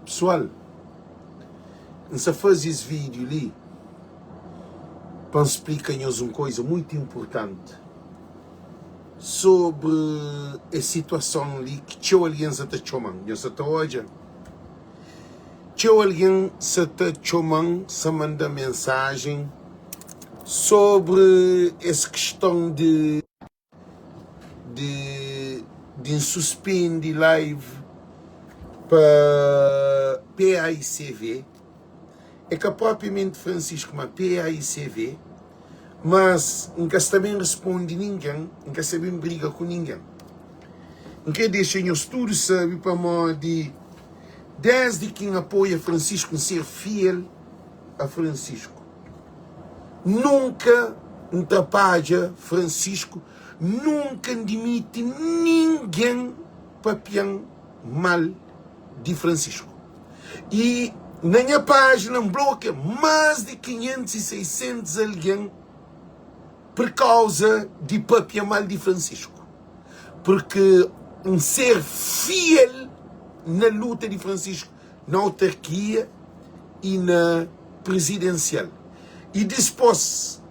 Pesoal, N sta faze es vídiu li pa N splika nhos un koza mutu inpurtanti sobri es situason li ki txeu algen sa ta txoma-m. Nhos sa ta odja? Txeu algen sa ta txoma-m, sa manda-m mensajen sobri es kiston di. Di di N suspende live pa PAICV, é ka propriamenti Francisco ma PAICV, mas N ka sta ben responde ningen, N ka sta ben briga ku ningen. N kre dexa nhos tudu sabe pamodi desdi ki N apoia Francisco N ser fiel a Francisco. Nunka N trapadja Francisco, nunka N dimiti ningen papia-m mal di Francisco. I na nha pájina N blokia más di 500 i 600 algen pur kauza di papia mal di Francisco. Purki N ser fiel na luta di Francisco. na autarkia y na prizidensial. Y dispos,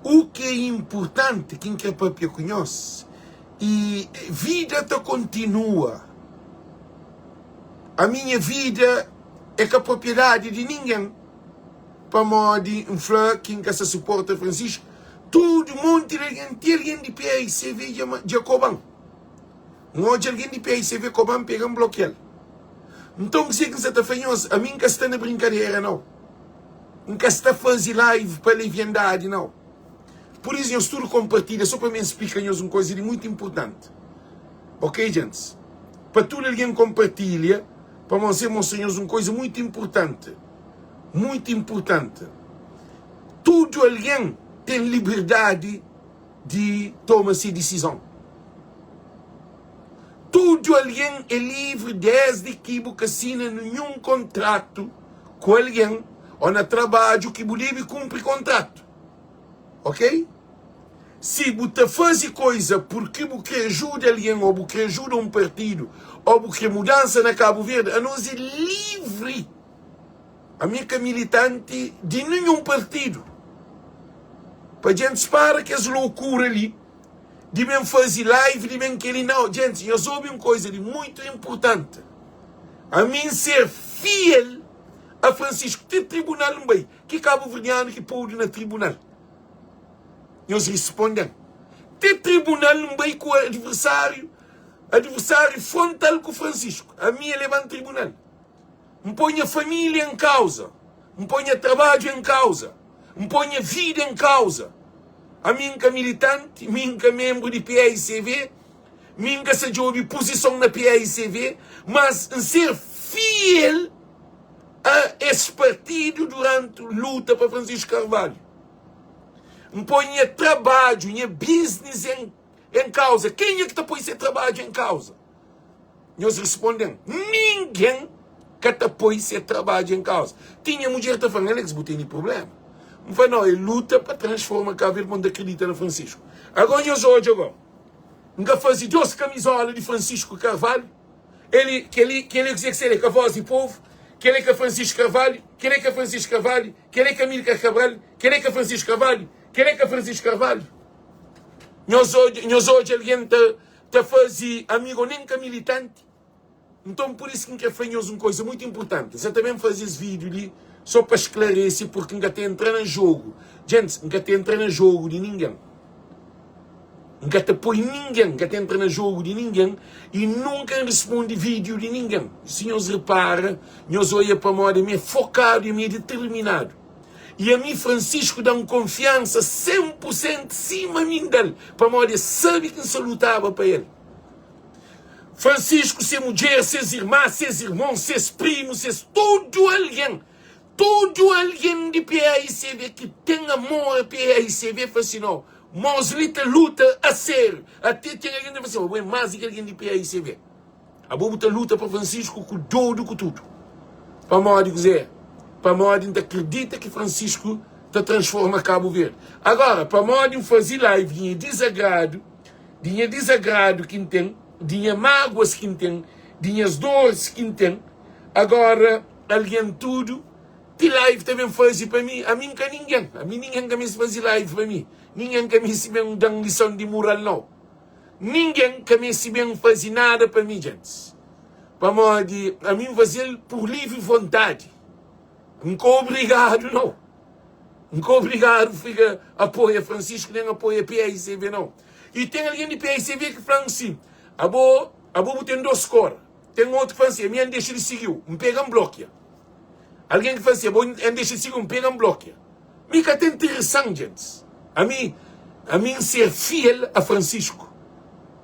u ki é inpurtanti ki N kre papia ku nhos, y vida ta kontinua. Ami nha vida é ka propriedadi di ningen, pamodi N fla ki N ka sa suporta Francisco, tudu monti di algen, ti algen di PAICV dja koba-m. N odja algen di PICV koba-m, pega-m, blokia-l. Nton, kuzê ki N sa ta fla nhos? Ami N ka sta na brinkadera, nau. N ka sta faze live pa leviandadi, nau. Pur isu, nhos tudu konpartilha sô pa mi N splika nhos un kuza di mutu inpurtanti. Ok, gentis? Pa tudu algen konpartilha, pamodi N sa mostra nhos un kuza mutu inpurtanti. Mutu inpurtanti. Tudu algen ten liberdadi. di toma se disizon. Tudu algen é livri désdi ki bu ka sina ninhun kontratu ku algen ô na trabadju ki bu debe kunpri kontratu. Ok? Si bu ta faze koiza purki bu kre ajuda algen ô bu kre ajuda un partidu ô bu kre mudansa na Kabu Verdi, anos é livri. Ami é ka militanti di ninhun partidu. Pa djentis para kes lokura li di ben fazi live di ben keli nau. Djentis, nhos obi un koiza li muitu inpurtanti. Ami N ser fiel a Francisco ti tribunal N bai. Ki kabuverdianu ki podu na tribunal? Nhos risponden. Ti tribunal N bai ku adversariu, adversariu frontal ku Francisco. Ami e leban tribunal. N poi nha família en kauza, N poi nha trabadju en kauza, N poi nha vida en kauza. Ami N ka militanti, mi N ka menbru di PAICV, mi N ka sa djobe puzison na PAICV, mas N ser fiel a es partidu duranti luta pa Francisco Carvalho. N poi nha trabadju, nha biznis en kauza. Kenha ki ta poi se trabadju en kauza? Nhos responde-m, Ningen ka ta poi se trabadju en kauza. Ti nha mudjer ta fla-m, Alex, bu tene prubléma. N fla, Nau, é luta pa transforma Kabu Verdi, pa N ta kridita na Francisco. Agora nhos odja gó, N ka faze dos kamizola di Francisco Carvalho, el, kel-li, kel-li é kuzê ki ser, é ka voz di povu, kel-li é ka Francisco Carvalho, kel-li é ka Francisco Carvalho, kel-li é ka Amílcar Cabral, kel-li é ka Francisco Carvalho, kel-li é ka Francisco Carvalho. Nhos odja, nhos odja algen ta ta faze amigo nen ka militanti nton pur isu ki N kre fla nhos un koza mutu inpurtanti N sa ta ben faze es vídiu li so pa sklarese purki N ka ta entra na jogu djentis N ka ta entra na jogu di ningen N ka ta poi ningen N ka ta entra na jogu di ningen i nunka N risponde vídiu di ningen si nhos repara nhos oia pamodi mi é fokadu i mi é diterminadu. I ami Francisco da-m konfiansa 100 pur sentu sima mi N da-l, pamodi el sabe ki N sa lutaba pa el. Francisco, se mudjer, ses irma, ses irmon, ses primu, ses tudu algen, tudu algen di PAICV ki ten amor a PAICV fla si, No, mos li ta luta a sériu. Ate ten algen ki ta fla si, Bo é más di ki algen di PAICV. Abo bu ta luta pa Francisco ku dodu ku tudu. Pamodi kuzê? Pamodi N ta kridita ki Francisco ta transforma Cabo Verde. Agora, pamodi N fazi live di nha dizagradu, di nha dizagradu ki N ten, di nha máguas ki N ten, di nhas dores ki N ten. Agora algen tudu ti live ta ben faze pa mi, ami N ka ningen, ami ningen ka meste faze live pa mi, ningen ka meste ben da-m lison di mural nau, ningen ka meste ben faze nada pa mi djentis, pamodi ami N faze-l pur livri vontadi, N ka obrigadu nau, N ka obrigadu fika apoia Francisco nen apoia PAICV nau. I ten algen di PAICV ki fla-m si, abo, abo bu ten dos kor. Ten otu ki fla si, ami N dexa di sigi-u, N pega N blokia. Algen ki fla si, abo N dexa di sigi-u, N pega N blokia. Mi ka ta interesan, djentis. Ami, ami N ser fiel a Francisco.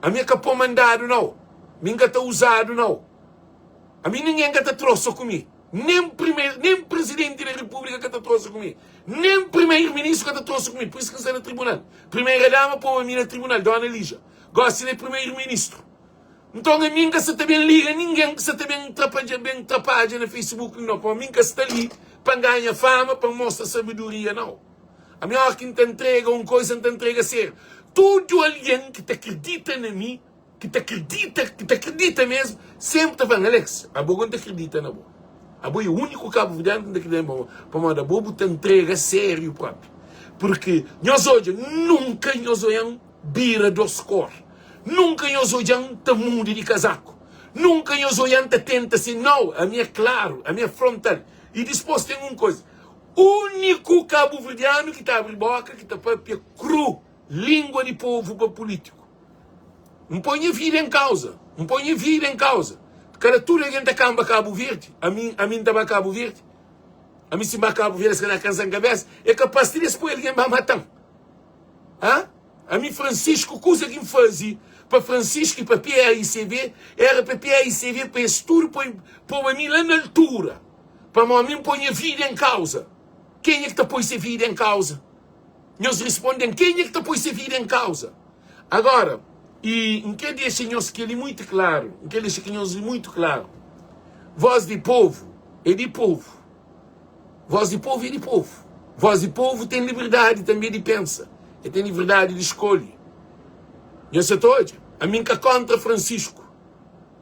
Ami e ka po mandadu nau. Mi N ka ta uzadu nau. Ami ningen ka ta trosa ku mi. Nen primeru, nen presidenti da repúblika ka ta trosa ku mi. Nen primeru ministru ka ta trosa ku mi. Pur isu ki N sta na tribunal. Primeira dama poba mi na tribunal, dona Lígia. Gosi el é primeru ministru. Nton ami N ka sa ta ben liga ningen ki sa ta ben trapadja ben trapadja na Facebook nau, pamodi mi N ka sta li pa N ganha fama, pa N mostra sabedoria nau. Ami ora ki N ta ntrega un koisa N ta ntrega sériu. Tudu algen ki ta kridita na mi, ki ta kridita, ki ta kridita mesmu, senpri ta fla-m, Alex, abo go N ta kridita na bo. Abo é úniku kabuverdianu ki N ta kridita na bo, pamodi abo bu ta ntrega sériu propi. Purki nhos odja, nunka nhos oian bira dos kor. Nunka nhos odja-m ta muda di kazaku. Nunka nhos odja-m ta tenta se nau. Ami é klaru, ami é frontal. I dispôs ten un koza, úniku kabuverdianu ki ta abri boka, ki ta papia kru língua di povu pa pulítiku. N poi nha vida en kauza, N poi nha vida en kauza. Kada tudu algen ta kanba Kabu Verdi, ami, ami N ta ba Kabu Verdi. Ami si N ba Kabu Verdi, es ka ta kansa-m kabesa. É kapas ti di es poi algen ba mata-m. Hã? Ami Francisco kuza ki N fazi pa Francisco i pa PAICV era pa PAICV pa es tudu poi poba mi la na altura pamo ami N poi nha vida en kauza kenha ki ta poi se vida en kauza nhos risponden kenha ki ta poi se vida en kauza agora i N kre dexa nhos keli muitu klaru N kre dexa ki nhos li muitu klaru voz di povu é di povu. Voz di povu é di povu. Voz di povu ten liberdadi tanbe di pensa, el ten liberdadi di skolha. Nhos sa ta odja? Ami N ka kontra Francisco.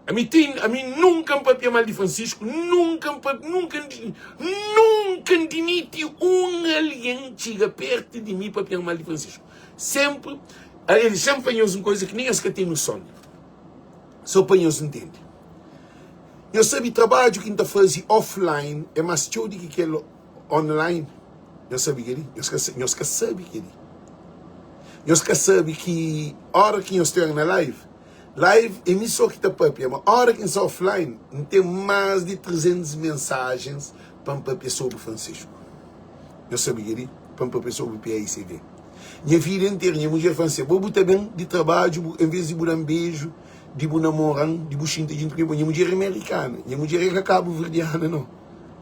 Ami ti, ami nunka N papia mal di Francisco, nunka N papia, nunka N, nunka N dimiti un algen txiga pertu di mi papia mal di Francisco. Senpri, el dexa-m fla nhos un koza ki nen nhos ka ten noson. So pa nhos ntende. Nhos sabe trabadju ki N ta faze offline é más txeu di ki kel online? Nhos sabe kel-li? Nhos ka, nhos ka sabe kel-li. Nhos ka sabe ki óra ki nhos ten na live, live é mi sô ki ta pâpia, ma óra ki N sta offline, N ten más di 300 mensajens pa N pâpia sobri Francisco. Nhos sabe kel-li? Pa N pâpia sobri PAICV. Nha vida interu, nha mudjer fla-m si, Bo bu ta ben di trabadju, bu, envês di bu da-m beju, di bu namora-m, di bu xinta djuntu ku mi. Nha mudjer é merikana, nha mudjer é ka kabuverdiana nau.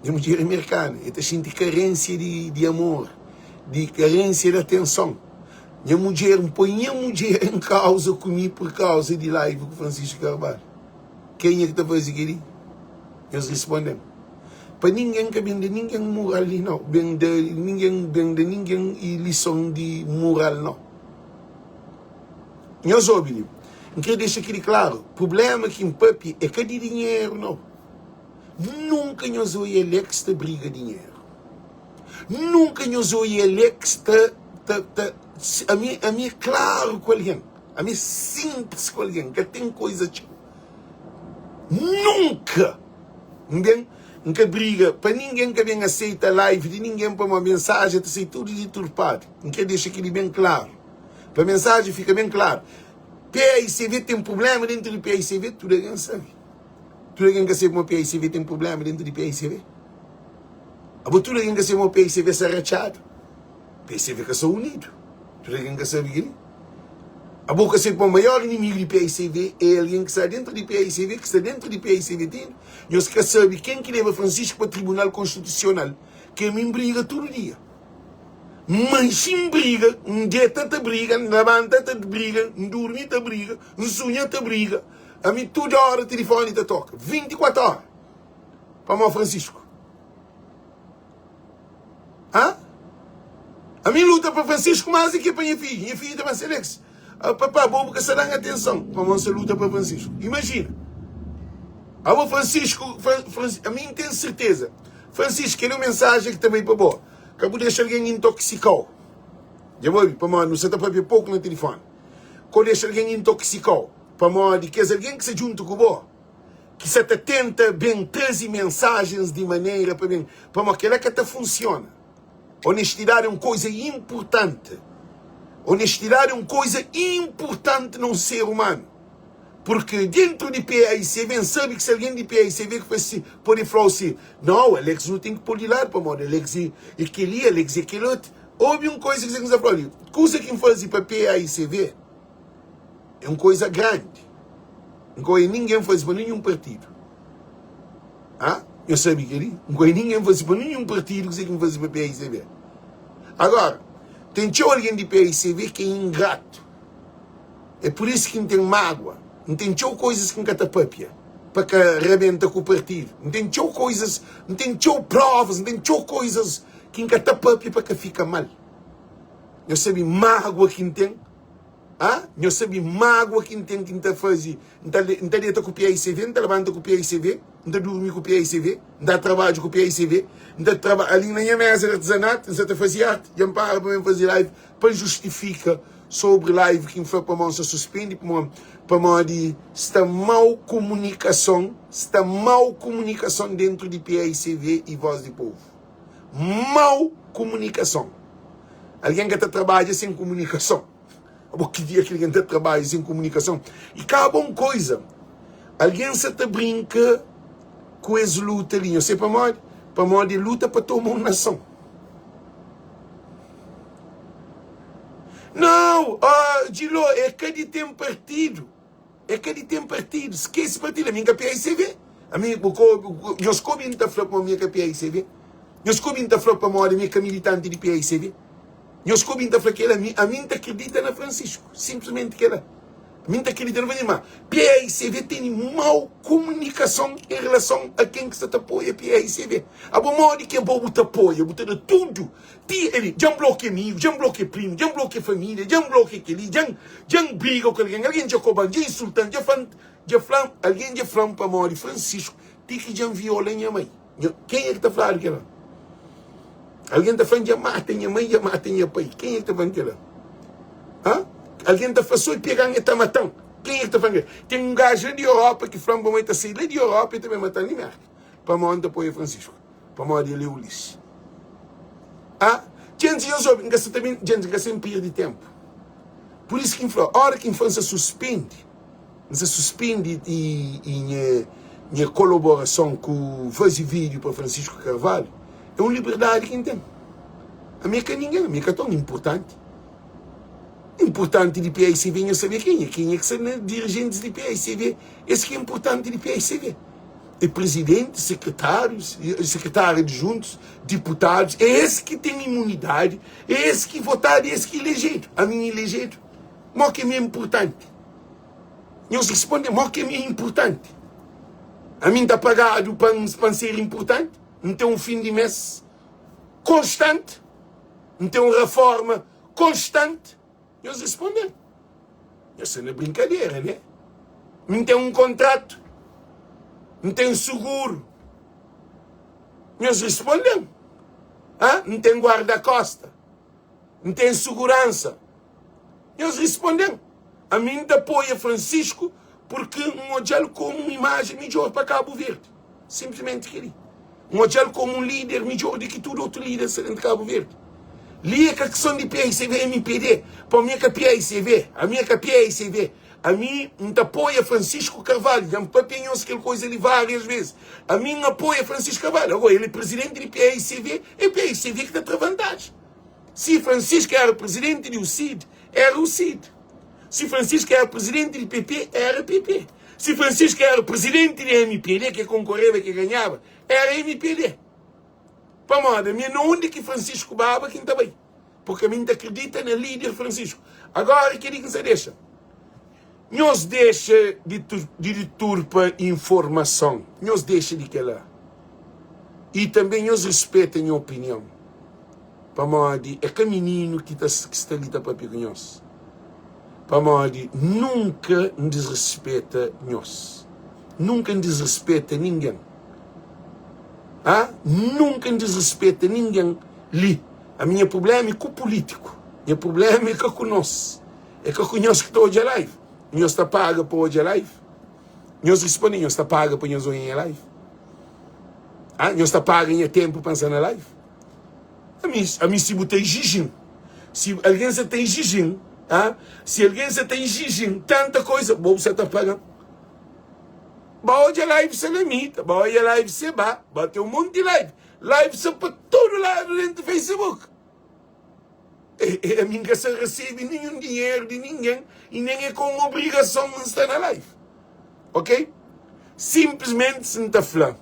Nha mudjer é merikana, el ta xinti karénsia di, di amor, di karénsia di atenson. Nha mudjer, N poi nha mudjer en kauza ku mi pur kauza di live ku Francisco Carvalho. Kenha ki ta faze kel-li? Nhos responde-m. Pa ningen ka ben da ningen mural li nau. Ben da ningen, ben da ningen i lison di mural nau. Nhos obi li, N kre dexa kel-li klaru, prubléma ki N papia é ka di dinheru nau. Nunka nhos oia Alex ta briga dinheru. Nunka nhos oia Alex ta, ta, ta, ami, ami é klaru ku algen, ami é sinplis ku algen, ka ten koiza txeu. Nunka N ben, N ka briga pa ningen ka ben aseita live di ningen pamodi mensajen ta sai tudu diturpadu. N kre dexa kel-li ben klaru. Pa mensajen fika ben klaru, PAICV ten prubléma dentu di PAICV, tudu algen sabe. Tudu algen ka sabe ma PAICV ten prubléma dentu di PAICV? Abo tudu algen ka sabe ma PAICV sta ratxadu? PAICV ka sta unidu. Tudu algen ka sabe kel-li? Abo ka sabe ma maior inimigu di PAICV é algen ki sta dentu di PAICV, ki sta dentu di PAICV ti inda? Nhos ka sabe ken ki leba Francisco pa Tribunal Konstitusional, ki ami N briga tudu dia. N manxi N briga, N deta ta briga, N labanta ta briga, N durmi ta briga, N sunha ta briga. Ami tudu óra tilifóni ta toka, 24 óra. Pamodi Francisco? Ha? Ami N luta pa Francisco más di ki pa nha fidju. Nha fidju ta fla, Alex, papá, bo bu ka sta da-m atenson pamodi N sta luta pa Francisco. Imajina! Abo Francisco, Fran, Fran, ami N ten serteza. Francisco, kel é un mensajen ki ta bai pa bo. Ka bu dexa algen intoxika-u. Dja bu obi? Pamodi nu sa ta papia poku na tilifoni. Ka bu dexa algen intoxika-u. Pamodi kes algen ki sta djuntu ku bo, ki sa ta tenta ben traze mensajens di manera pa ben, pamodi kel-la ka ta funsiona. Honestidade é un koza inpurtanti. Honestidade é un koza inpurtanti na un ser umanu. Purki dentru di PAICV, N sabe ki si algen di PAICV ki fla si, pode fla-u si, Nau, Alex nu ten ki pô-l di ladu pamodi Alex é kel-li, Alex é kel otu. Obi un koza ki N sta fla-u li, kuza ki N faze pa PAICV é un koza grandi. N ka oia ningen faze pa ninhun partidu. Ha? Nhos sabe kel-li? N ka oia ningen faze pa ninhun partidu kuza ki N faze pa PAICV. Agora, ten txeu algen di PAICV ki é ingratu. É pur isu ki N ten mágua. N ten txeu koizas ki N ka ta pâpia pa ka rabenta ku partidu. N ten txeu koizas, N ten txeu próvas, N ten txeu koizas ki N ka ta pâpia pa ka fika mal. Nhos sabe mágua ki N ten? Ha? Nhos sabe mágua ki N ten ki N ta faze? N ta, N ta deta ku PICV, N ta labanta ku PICV, N ta durmi ku PICV, N ta trabadju ku PICV, N ta traba ali na nha mesa di artezanatu, N sa ta faze arti, dja N para pa ben faze live pa N justifika Sobri live ki N fla pamodi N sta suspendi pamodi sta mau komunikason sta mau komunikason dentru di PAICV i Voz di Povu mau komunikason algen ka ta trabadja sen komunikason abo ki dia ki algen ta trabadja sen komunikason i ka bon koiza algen sa ta brinka ku es luta li nhos se pamodi pamodi luta pa toma un nason. Não, oh, Djilo, é ka di ten partidu. É ka di ten partidu. Skese partidu. Ami N ka PAICV. Ami, bu ko, nhos ka obi N ta fla pamodi mi é ka PAICV? Nhos ka obi N ta fla pamodi mi é ka militanti di PAICV? Nhos ka obi N ta fla kela? Ami, ami N ta kridita na Francisco. Simplesmenti kela. Ami N ta kridita na Francisco. Ma PAICV tene mau komunikason en relason a ken ki sta ta apoia PAICV. Abo modi ki abo bu ta apoia? Bu ta da tudu. Ti el, dja-m blokia amigu, dja-m blokia primu, dja-m blokia família, dja-m blokia kel-li, dja-m dja-m briga ku algen, algen dja koba-m, dja insulta-m, dja fla-m, dja fla-m, algen dja fla-m pamodi Francisco ti ki dja-m viola nha mai. Nha, kenha ki ta fladu kel-la? Algen ta fla-m dja mata nha mai, dja mata nha pai. Kenha ki ta fla-m kel-la? Ha? Algen ta fla so el pega-m el ta mata-m. Kenha ki ta fla-m kel-la? Ten un gaju la di Europa ki fla-m pamodi el ta sai la di Europa el ta ben mata-m li Merka. Pamodi N ta apoia Francisco. Pamodi el é Ulisses. Ah, djenti nhos obi, N ka sa ta ben, djenti, N ka sen pirdi tenpu. Pur isu ki N fla, ora ki N fla N sa suspendi, N sa suspendi i, i nha, nha kolaborason ku faze vídiu pa Francisco Carvalho, é un liberdadi ki N ten. Ami é ka ningen, ami é ka ton inpurtanti. Inpurtanti di PAICV nhos sabe kenha, kenha ki sta na dirijentis di PAICV, es ki é inpurtanti di PAICV. É presidente, sekretárius, sekretário adjuntos, diputadus, é es ki ten imunidadi, é es ki votadu, é es ki ilejedu. Ami N ilejedu. Mo ki mi é inpurtanti? Nhos responde, mo ki mi é inpurtanti? Ami N ta pagadu pa N pa N ser inpurtanti? N ten un fin di mes konstanti? N ten un reforma konstanti? Nhos responde-m. Nhos sta na brinkadera, né? Mi N ten un kontratu, N ten suguru. Nhos responde-m. Ha? N ten guarda-kosta, N ten suguransa. Nhos responde-m. Ami N ta apoia Francisco purki N odja-l komu un imajen midjór pa Kabu Verdi. Simplesmenti kel-li. N odja-l komu un líder midjór di ki tudu otu líder sta dentu Kabu Verdi. Li é ka kison di PAICV, MPD. Pa mi é ka PAICV. Ami é ka PAICV. Ami N ta apoia Francisco Carvalho. Dja N papia nhos kel koiza li várias ves. Ami N apoia Francisco Carvalho. Agora, el é prizidenti di PAICV, é PAICV ki ta tra vantaji. Si Francisco éra prizidenti di UCID, éra UCID. Si Francisco éra prizidenti di PP, éra PP. Si Francisco éra prizidenti di MPD, ki konkoreba, ki ganhaba, éra MPD. Pamodi ami é na undi ki Francisco baba ki N ta bai. Porque ami N ta kridita na líder Francisco. Agora kel-li ki N sa dexa. Nhos dexa di di diturpa informason. Nhos dexa di kel-la. I tanbe nhos rispeta nha opinion. Pamodi é ka mininu ki ta ki sta li ta papia ku nhos. Pamodi nunka N disrispeta nhos. Nunka N disrespeta ningen. Ha? Nunka N disrespeta ningen li. Ami nha prubléma é ku pulítiku. Nha prubléma é ka ku nos. É ka ku nhos ki ta odja live. Nhos ta paga pa odja live? Nhos responde, nhos ta paga pa nhos odja nha live? Ha? Nhos ta paga nha ténpu pa N sta na live? Ami, ami si bu ta exiji-m, si algen sa ta exiji-m, ha? Si algen sa ta exiji-m tanta koisa, bo bu sa ta paga-m. Ba odja live Salamita, ba odja live Seba, ba ten un monti live. Live sa pa tudu ladu dentu Facebook. E, e, ami N ka sa resebe ninhun dinheru di ningen i nen é ka un obrigason N sta na live. Ok? Sinplismenti N ta fla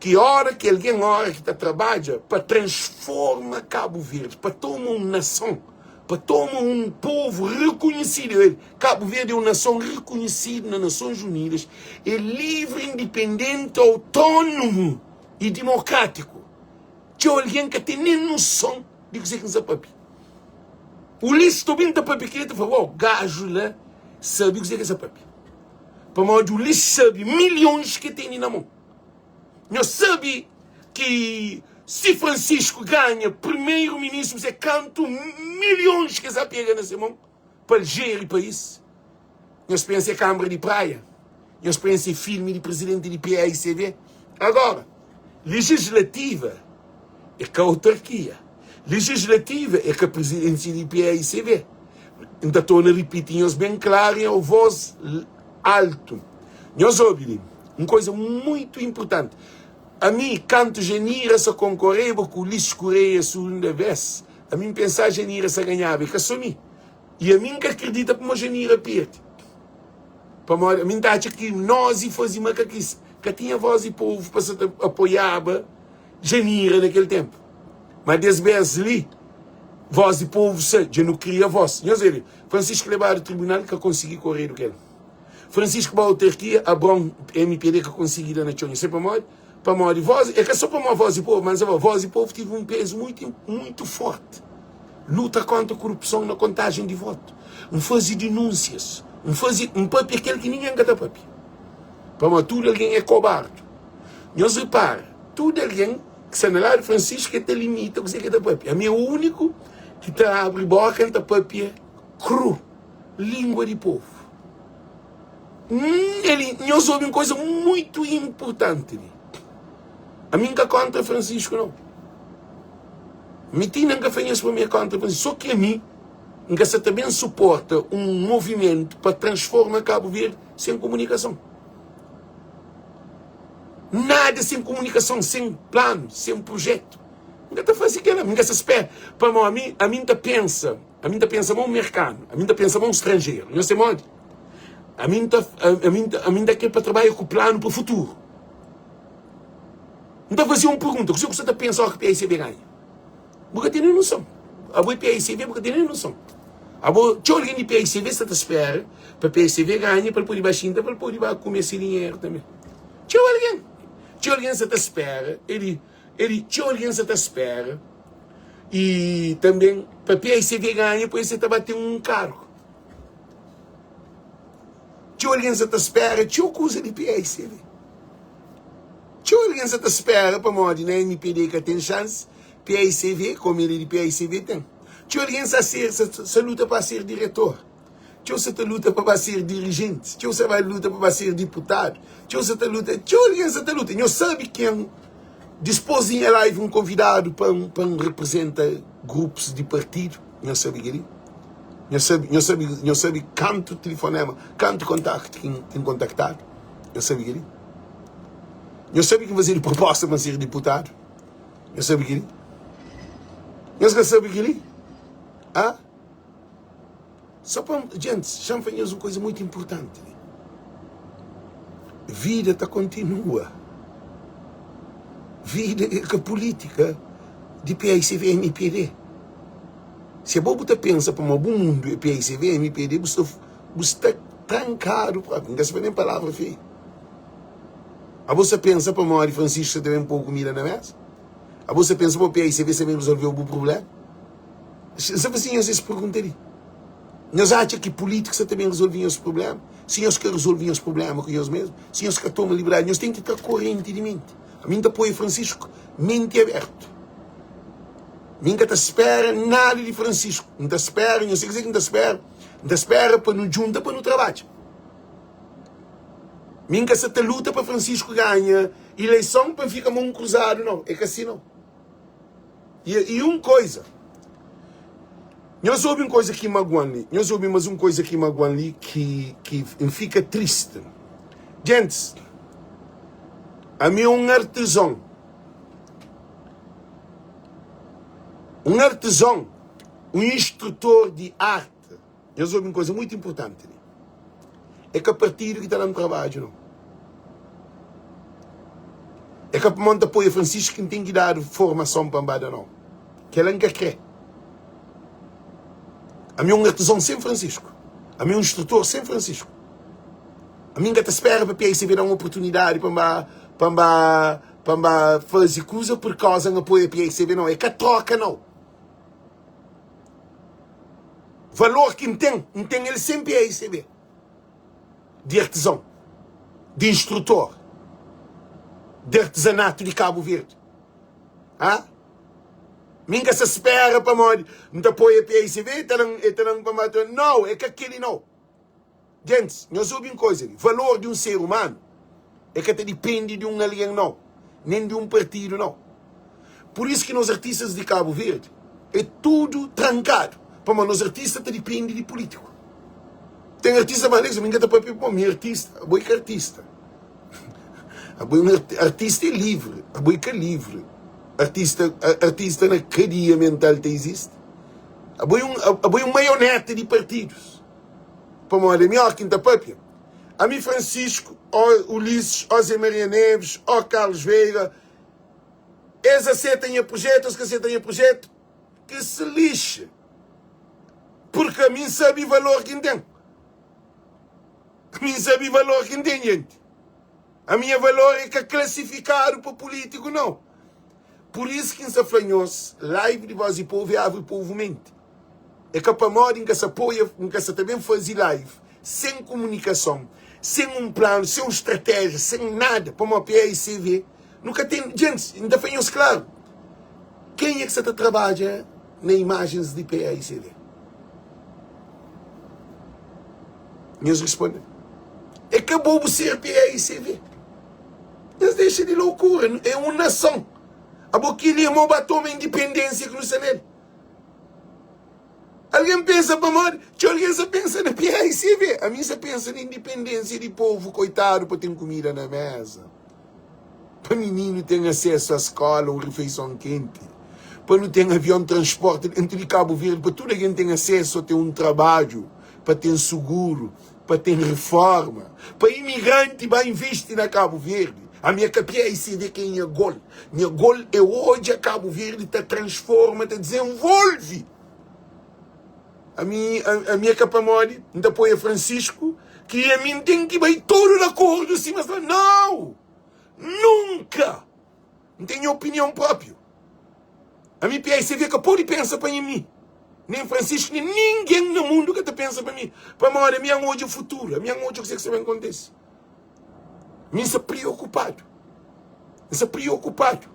ki ora ki algen ora ki ta trabadja pa transforma Kabu Verdi, pa toma un nason, pa toma un povu rekonhesidu, el, Kabu Verdi é un nason rekonhesidu na Nasons Unidas, é livri, indipendenti, autónomu i dimokrátiku. Txeu algen ka ten nen noson di kuzê ki N sta pâpia. Ulisses ta obi-m ta pâpia kel-li, el ta fla, Uau, gaju la sabe kuzê ki el sta pâpia. Pamodi Ulisses sabe milhons ki el tene na mon. Nhos sabe ki si Francisco ganha primeiro ministro, se kantu milhons ki el sta pega na se mon pa el jeri país? Nhos pensa é kambra di praia? Nhos pensa é filme di presidenti di PAICV? Agora, legislativa é ka autarkia. Legislativa é ka presidenti di PAICV. N ta torna ripiti nhos ben klaru i au voz altu. Nhos obi li, un koisa muitu inpurtanti. Ami, kantu Janira sa konkoreba ku Ulisses Correia sugunda bes, ami N pensa Janira sa ganhaba, é ka so mi. I ami N ka kridita pamo Janira perde. Pamodi ami N ta atxa ki nos i faze makakis. Ka tinha voz di povu pa sa ta apoiaba Janira na kel tenpu. Ma des bes li, voz di povu sa, dja nu kria voz. Nhos obi, Francisco lebadu tribunal ka konsigi koredu kel. Francisco ba autarkia, Abron, mpd ka konsigi da na txon. Nhos sabe pamodi? Pamodi voz, é ka só pamodi voz di povu, mas voz di povu tive un pezu muitu, muitu forti. Luta kontra korupson na kontajen di votu. N faze dinúnsias, N faze, N papia kel ki ningen ka ta papia. Pamodi tudu algen é kobardu. Nhos repara, tudu algen ki sta na ladu di Francisco e ta limita kuzê ki e ta papia. Ami é úniku ki ta abri boka N ta papia kru, língua di povu. El, nhos obi un koisa muitu inpurtanti li. Ami N ka kontra Francisco nau. Mi ti inda N ka fla nhos pa mi é kontra Francisco. So ki ami N ka sa ta ben suporta un movimentu pa transforma Kabu Verdi sen komunikason. Nada sen komunikason, sen planu, sen projetu. N ka ta fase kela, mi N ka sa spera. Pamodi ami, ami N ta pensa, ami N ta pensa ma un merkanu, ami N ta pensa ma un stranjeru. Nhos ten modi? Ami N ta, ami N ta, ami N ta kre pa trabadja ku planu pa futuru. N ta faze un pergunta, kuzê ku sa ta pensa óki PICB ganha? Bu ka ten nen noson. Abo é PICB, bu ka ten nen noson. Abo, txeu algen di PICB sta ta spera pa PICB ganha pa el pode ba xinta, pa el pode ba kume se dinheru tanbe. Txeu algen, txeu algen sta ta spera, el, el, txeu algen sta ta spera i tanbe pa PICB ganha pa el ta ba ten un kargu. Txeu algen sa ta spera txeu kuza di PICB. Txeu algen sa ta spera pamodi na MPD ka ten xansi, PICV, komu el é di PICV, ten. Txeu algen sa ser, sa, sa luta pa ser diretor. Txeu sa ta luta pa ba ser dirijenti. Txeu sa ba luta pa ba ser diputadu. Txeu sa ta luta, txeu algen sa ta luta. Nhos sabe ken, dispôs di nha live, N konvidadu pa N, pa N reprezenta grupus di partidu. Nhos sabe kel-li? Nhos sabe, nhos sabe, nhos sabe kantu tilifonema, kantu kontaktu ki N, ki N kontaktadu? Nhos sabe kel-li? Nhos sabe ki N fazedu proposta pa N ser diputadu? Nhos sabe kel-li? Nhos ka sabe kel-li? Ah? Só pa, gentis, xa-m fla nhos un kuza mutu inpurtanti li. Vida ta kontinua. Vida é ka pulítika di PICV, MPD. Si abo bu ta pensa pamodi bu mundu é PICV, MPD, bu sta bu sta trankadu propi. N ka sabe nen palavra feiu. Abo sa pensa pamodi Francisco sa ta ben pô kumida na mesa? Abo sa pensa pamodi PICV sa ben rezolveu bu prublema? N sa fasi nhos es pergunta li. Nhos atxa ki pulítika sa ta ben rezolve nhos prublema? Si nhos ka rezolve nhos prubléma ku nhos mésmu, si nhos ka toma liberdadi, nhos ten ki tra korenti di menti. Ami N ta apoia Francisco menti abertu. Mi N ka ta spera nada di Francisco. N ta spera, nhos sabe kuzê ki N ta spera? N ta spera pa nu djunta pa nu trabadja. Mi N ka sa ta luta pa Francisco ganha ileison pa N fika mon kruzadu, nau. É ka si, nau. E, e un koisa, nhos obi un koisa ki maguan li, nhos obi mas un koisa ki maguan li ki, ki N fika triste. Gentis, ami é un artizon. Un artizon, un instrutor di arte. Nhos obi un koisa muitu inpurtanti li. É ka partidu ki ta da-m trabadju, nau. É ka pamodi N ta apoia Francisco ki N ten ki dadu formason pa N ba da, nau. Kel-la N ka krê. Ami é un artizon sen Francisco. Ami é un instrutor sen Francisco. Ami N ka ta spera pa PICB da-m oportunidadi pa N ba, pa N ba, pa N ba faze kuza purkauza N apoia PICB, nau. É ka troka, nau. Valor ki N ten, N ten el sen PAICB. Di artizon, di instrutor, di artizanatu di Kabu Verdi. Ha? Mi N ka sa spera pamodi N ta apoia PAICB, e ta dan, e ta dan pamodi, nau, é ka keli nau. Gentis, nhos obi un koza li, valor di un ser umanu é ka ta dipende di un algen nau, nen di un partidu nau. Pur isu ki nos artistas di Kabu Verdi é tudu trankadu, pamodi nos artista ta dipende di pulítiku. Ten artista ma Alex, mi ka ta papia pamodi mi é artista, abo é ka artista. Abo é un artista é livri, abo é ka livri. Artista, artista na kadia mental ta izisti. Abo é un, abo é un maioneta di partidus. Pamodi ami óki N ta papia, ami Francisco, ó Ulisses, ó Zé Maria Neves, ó Carlos Veiga, es aseta nha projetu, es ka aseta nha projetu, ki se lixe, purki ami N sabe valor ki N ten. Ami N sabe valor ki N ten, jenti. Ami nha valor é ka klasifikadu pa pulítiku, nau. Pur isu ki N sa fla nhos, live di Voz di Povu é abri povu menti. É ka pamodi N ka sa apoia, N ka sa ta ben faze live sen komunikason, sen un planu, sen un stratéjia, sen nada, pamodi PAICV nu ka ten. Djentis, N ta fla nhos klaru, kenha ki sa ta trabadja na imajens di PAICV? Nhos responde-m, é ka bo bu ser PAICV. Nhos dexa di loukura, é un nason. Abo kili é mo ba toma indipendênsia ki nu sta nel. Algen pensa pamodi? Txeu algen sa pensa na PAICV. Ami sa pensa na indipendênsia di povu koitadu pa ten kumida na mesa, pa mininu ten asesu a skola, un rifeison kenti, pa nu ten avion transporti dentu di Kabu Verdi, pa tudu algen ten asesu a ten un trabadju, pa ten suguru, pa ten reforma, pa imigranti ba investi na Kabu Verdi. Ami é ka PAICV ki é nha gol. Nha gol é odja Kabu Verdi ta transforma, ta dezenvolve. Ami, ami é ka pamodi N ta apoia Francisco ki ami N ten ki bai tudu di akordu sima sta. Nau! Nunka! N ten nha opinion própiu. Ami PICV ka pode pensa pa mi, nen Francisco, nen ningen na mundu ka ta pensa pa mi, pamodi ami N odja futuru, ami N odja kuzê ki sta ben kontise. Mi N sta priokupadu, N sta priokupadu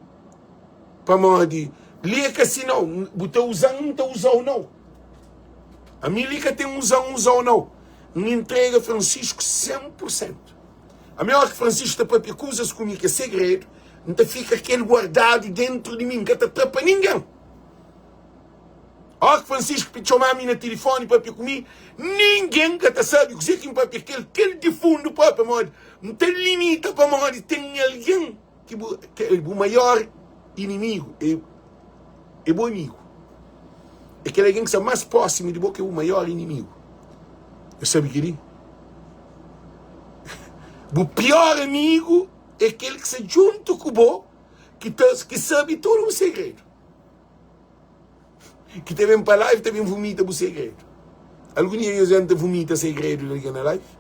pamodi li é ka si nau, bu ta uza-m, N ta uza-u nau. Ami li ka ten uza-m, uza-u nau. N intrega Francisco 100 pur sentu. Ami óras ki Francisco ta papia kuzas ku mi ki é segredu, N ta fika ku el guardadu déntu di mi, N ka ta tra pa ningen. Óras ki Francisco txoma mi na tilifóni papia ku mi, ningen ka ta sabe kuzê ki N papia ku el, kel di fundu própi, pamodi N ta limita pamodi ten algen ki bu, ki bu maior inimigu é é bu amigu. É kel algen ki sta más prósimu di bo ki é bu maior inimigu. Bu sabe kel-li? Bu pior amigu é kel ki sta djuntu ku bo, ki ta ki sabe tudu bu segredu. Ki ta ben pa live ta ben vumita bu segredu. Algun dia nhos ta vumita segredu di algen na live?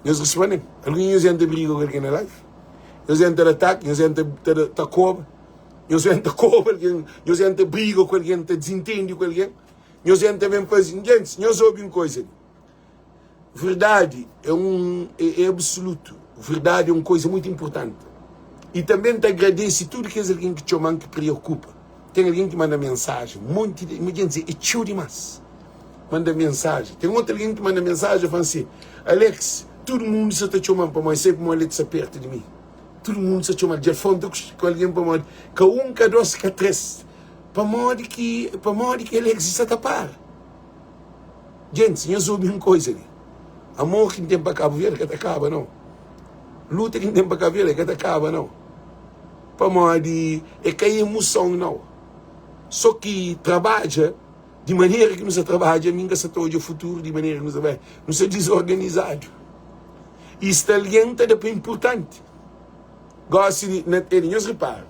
Nhos responde-m. Algun dia nhos ta briga ku algen na live? Nhos ta da ataki? Nhos ta, ta, ta koba? Nhos ta koba algen? Nhos ta briga ku algen? Ta dizintende ku algen? Nhos ta ben faze? Gentis, nhos obi un koza li. Verdadi é un é absolutu. Verdadi é un koza mutu inpurtanti. I tanbê N ta agradese tudu kes algen ki txoma-m ki preokupa. Ten algen ki manda mensajen, monti di ma dja N dze é txeu dimás. Manda mensajen. Ten otu algen ki manda mensajen fla-m si, Alex, tudu mundu sa ta txoma-m pamodi sabe pamodi el ta sta pertu di mi. Tudu mundu sa txoma-l. Dja el fronta ku algen pamodi ka un, ka dos, ka tres. Pamodi ki pamodi ki Alex sa ta para? Gentis, nhos obi un koiza li, amor ki N ten pa Kabu Verdi ka ta kaba nau, luta ki N ten pa Kabu Verdi ka ta kaba nau, pamodi é ka emoson nau, so ki trabadja di manera ki nu sa trabadja, mi N ka sa ta odja futuru di manera ki nu sa trabadja, nu sta dizorganizadu i sta algen ta da pa inpurtanti. Gosi na, nhos ripara,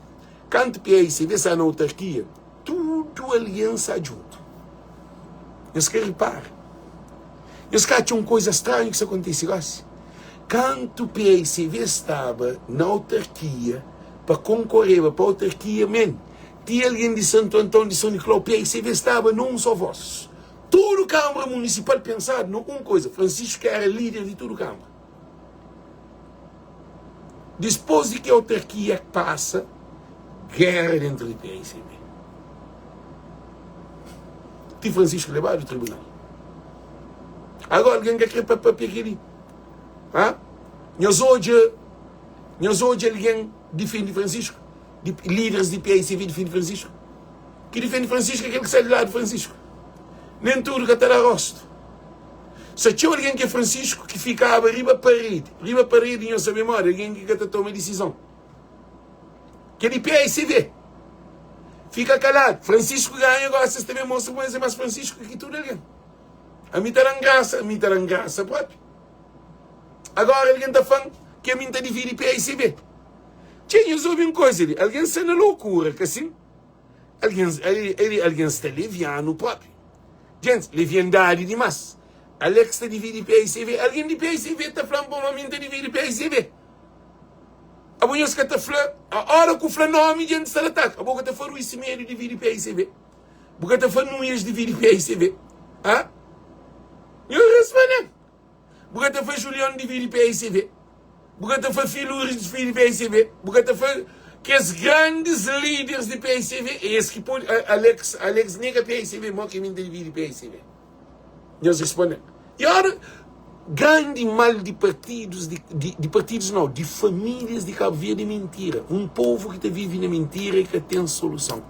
kantu PAICV sta na autarkia, Tudu algen sta djuntu. Nhos ka ripara? Nhos ka atxa un koiza stranhu ki sta kontise gosi? Kantu PICV staba na autarkia pa konkoreba pa autarkia, men, ti algen di Santu Anton, di São Nicolau, PICV staba na un só vós. Tudu Kâmara Munisipal pensadu na un koiza, Francisco ki éra líder di tudu Kâmara. Dispôs di ki autarkia pasa, géra dentru di PICB. Ti Francisco lebadu tribunal. Agora algen ka kre pa papia kel-li. Ha? Nhos odja, nhos odja algen difende Francisco? Di, líderes di PICB difende Francisco? Ki difende Francisco é kel ki sai di ladu di Francisco. Nem tudu ka ta da rostu. Sa txeu algen ki é Francisco ki fikaba riba paredi. Riba paredi nhos sabe modi, algen ki ka ta toma disizon. Kel di PICV. Fika kaladu. Francisco ganha gosi es ta ben mostra kuma es é mas Francisco ki tudu algen. Ami ta dan grasa, ami ta dan grasa propi. Agora algen ta flan ki ami nta dividi PICV. Txê nhos obi un koza li, algen sta na lokura, ka sin? Algen, algen sta levianu propi. Djents, leviandadi dimas. Alex ta dividi PICV. Algen di PICV ta fla-m pamodi mi N ta dividi PICV. Abo nhos ka ta fla, ora ku fla nomi djents ta ataka. Abo ka ta fla Rui Semedo dividi PICV. Bu ka ta fla Nunes dividi PICV. Ha? Nhos responde-m. Bu ka ta fla Julion dividi PICV. Bu ka ta fla Filuris dividi PICV. Bu ka ta fla kes grandis líderes di PICV. É es ki pode. Alex, Alex nega PICV, mo ki mi ta dividi PICV? Nhos responde. E ora, grandi mal di partidus, di, di, di partidus nau, di famílias di Cabo Verde é mintira. Un povu ki ta vive na mintira e ka ten soluson.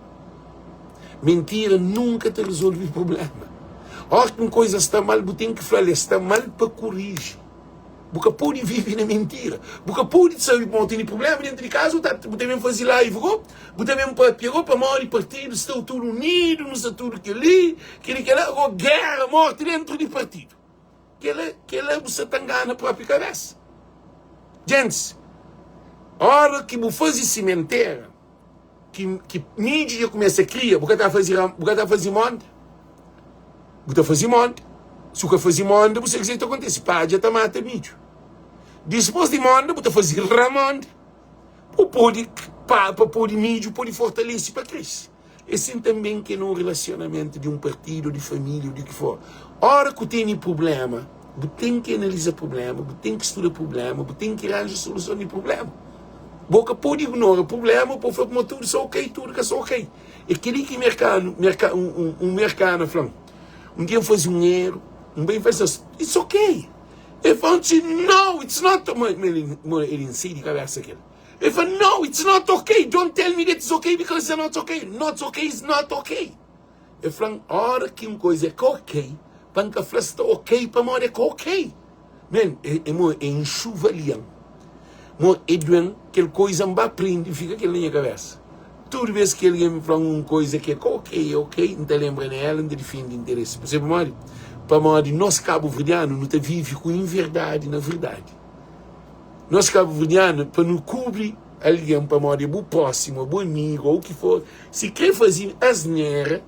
Mentira nunka ta rezolve problema. Óras ki un koiza sta mal, bu ten ki fla-l el sta mal pa koriji. Bu ka pode vive na mentira. Bu ka pode sabe ma bu tene problema dentu di kaza, bu ta bu ta ben faze live go, bu ta ben papia go pamodi partidu sta tudu unidu, nu sta tudu kel-li, kel-li, kel-la, go géra, morti dentru di partidu. Kel-la, kel-la bu sta ta ngana própi kabésa. Gentis, óras ki bu faze simentera, ki, ki midju dja kumesa kria, bu ka ta faze bu ka ta faze monda? Bu ta faze monda. Si bu ka faze monda, bu sabe kuzê ki ta kontise, padja ta mata midju. Dispôs di monda, bu ta faze ramonda, pa pode pa pode midju pode fortalese pa krese. É sin tanben ki é na un relasionamentu di un partidu, di família, di ki for. Óra ku tene prubléma, bu ten ki analiza prubléma, bu ten ki studa prubléma, bu ten ki ranja soluson di prubléma. Bo ka pode ignora prubléma pa bu fla kuma tudu sta ok, tudu ka sta ok. É kel-li ki merkanu, merka, un, un, un merkana fla-m. Un dia N faze un eru, N bai N fla es, It's ok. El fla-m si, No, it's not. Ma, ma el, ma el insei di kabésa kel. El fla, No, it's not ok. Don't tell me that it's ok because it's not ok. Not ok is not ok. El fla-m, óra ki un koiza é ka ok, pa N ka fla sta ok pamodi é ka ok. Man, é, é mo, é enxovalha-m. Mo, é due-m kel koiza N ba prende, fika kel na nha kabésa. Tudu bês ki algen fla-m un koiza ki é ka ok, é ok, N ta lenbra na el, N ta difende interesi. Bu sabe pamodi? Pamodi nos kabuverdianu nu ta vive ku inverdadi na verdadi. Nos kabuverdianu, pa nu kubri algen pamodi é bu prósimu, é bu amigu ô u ki for, si krê faze asnera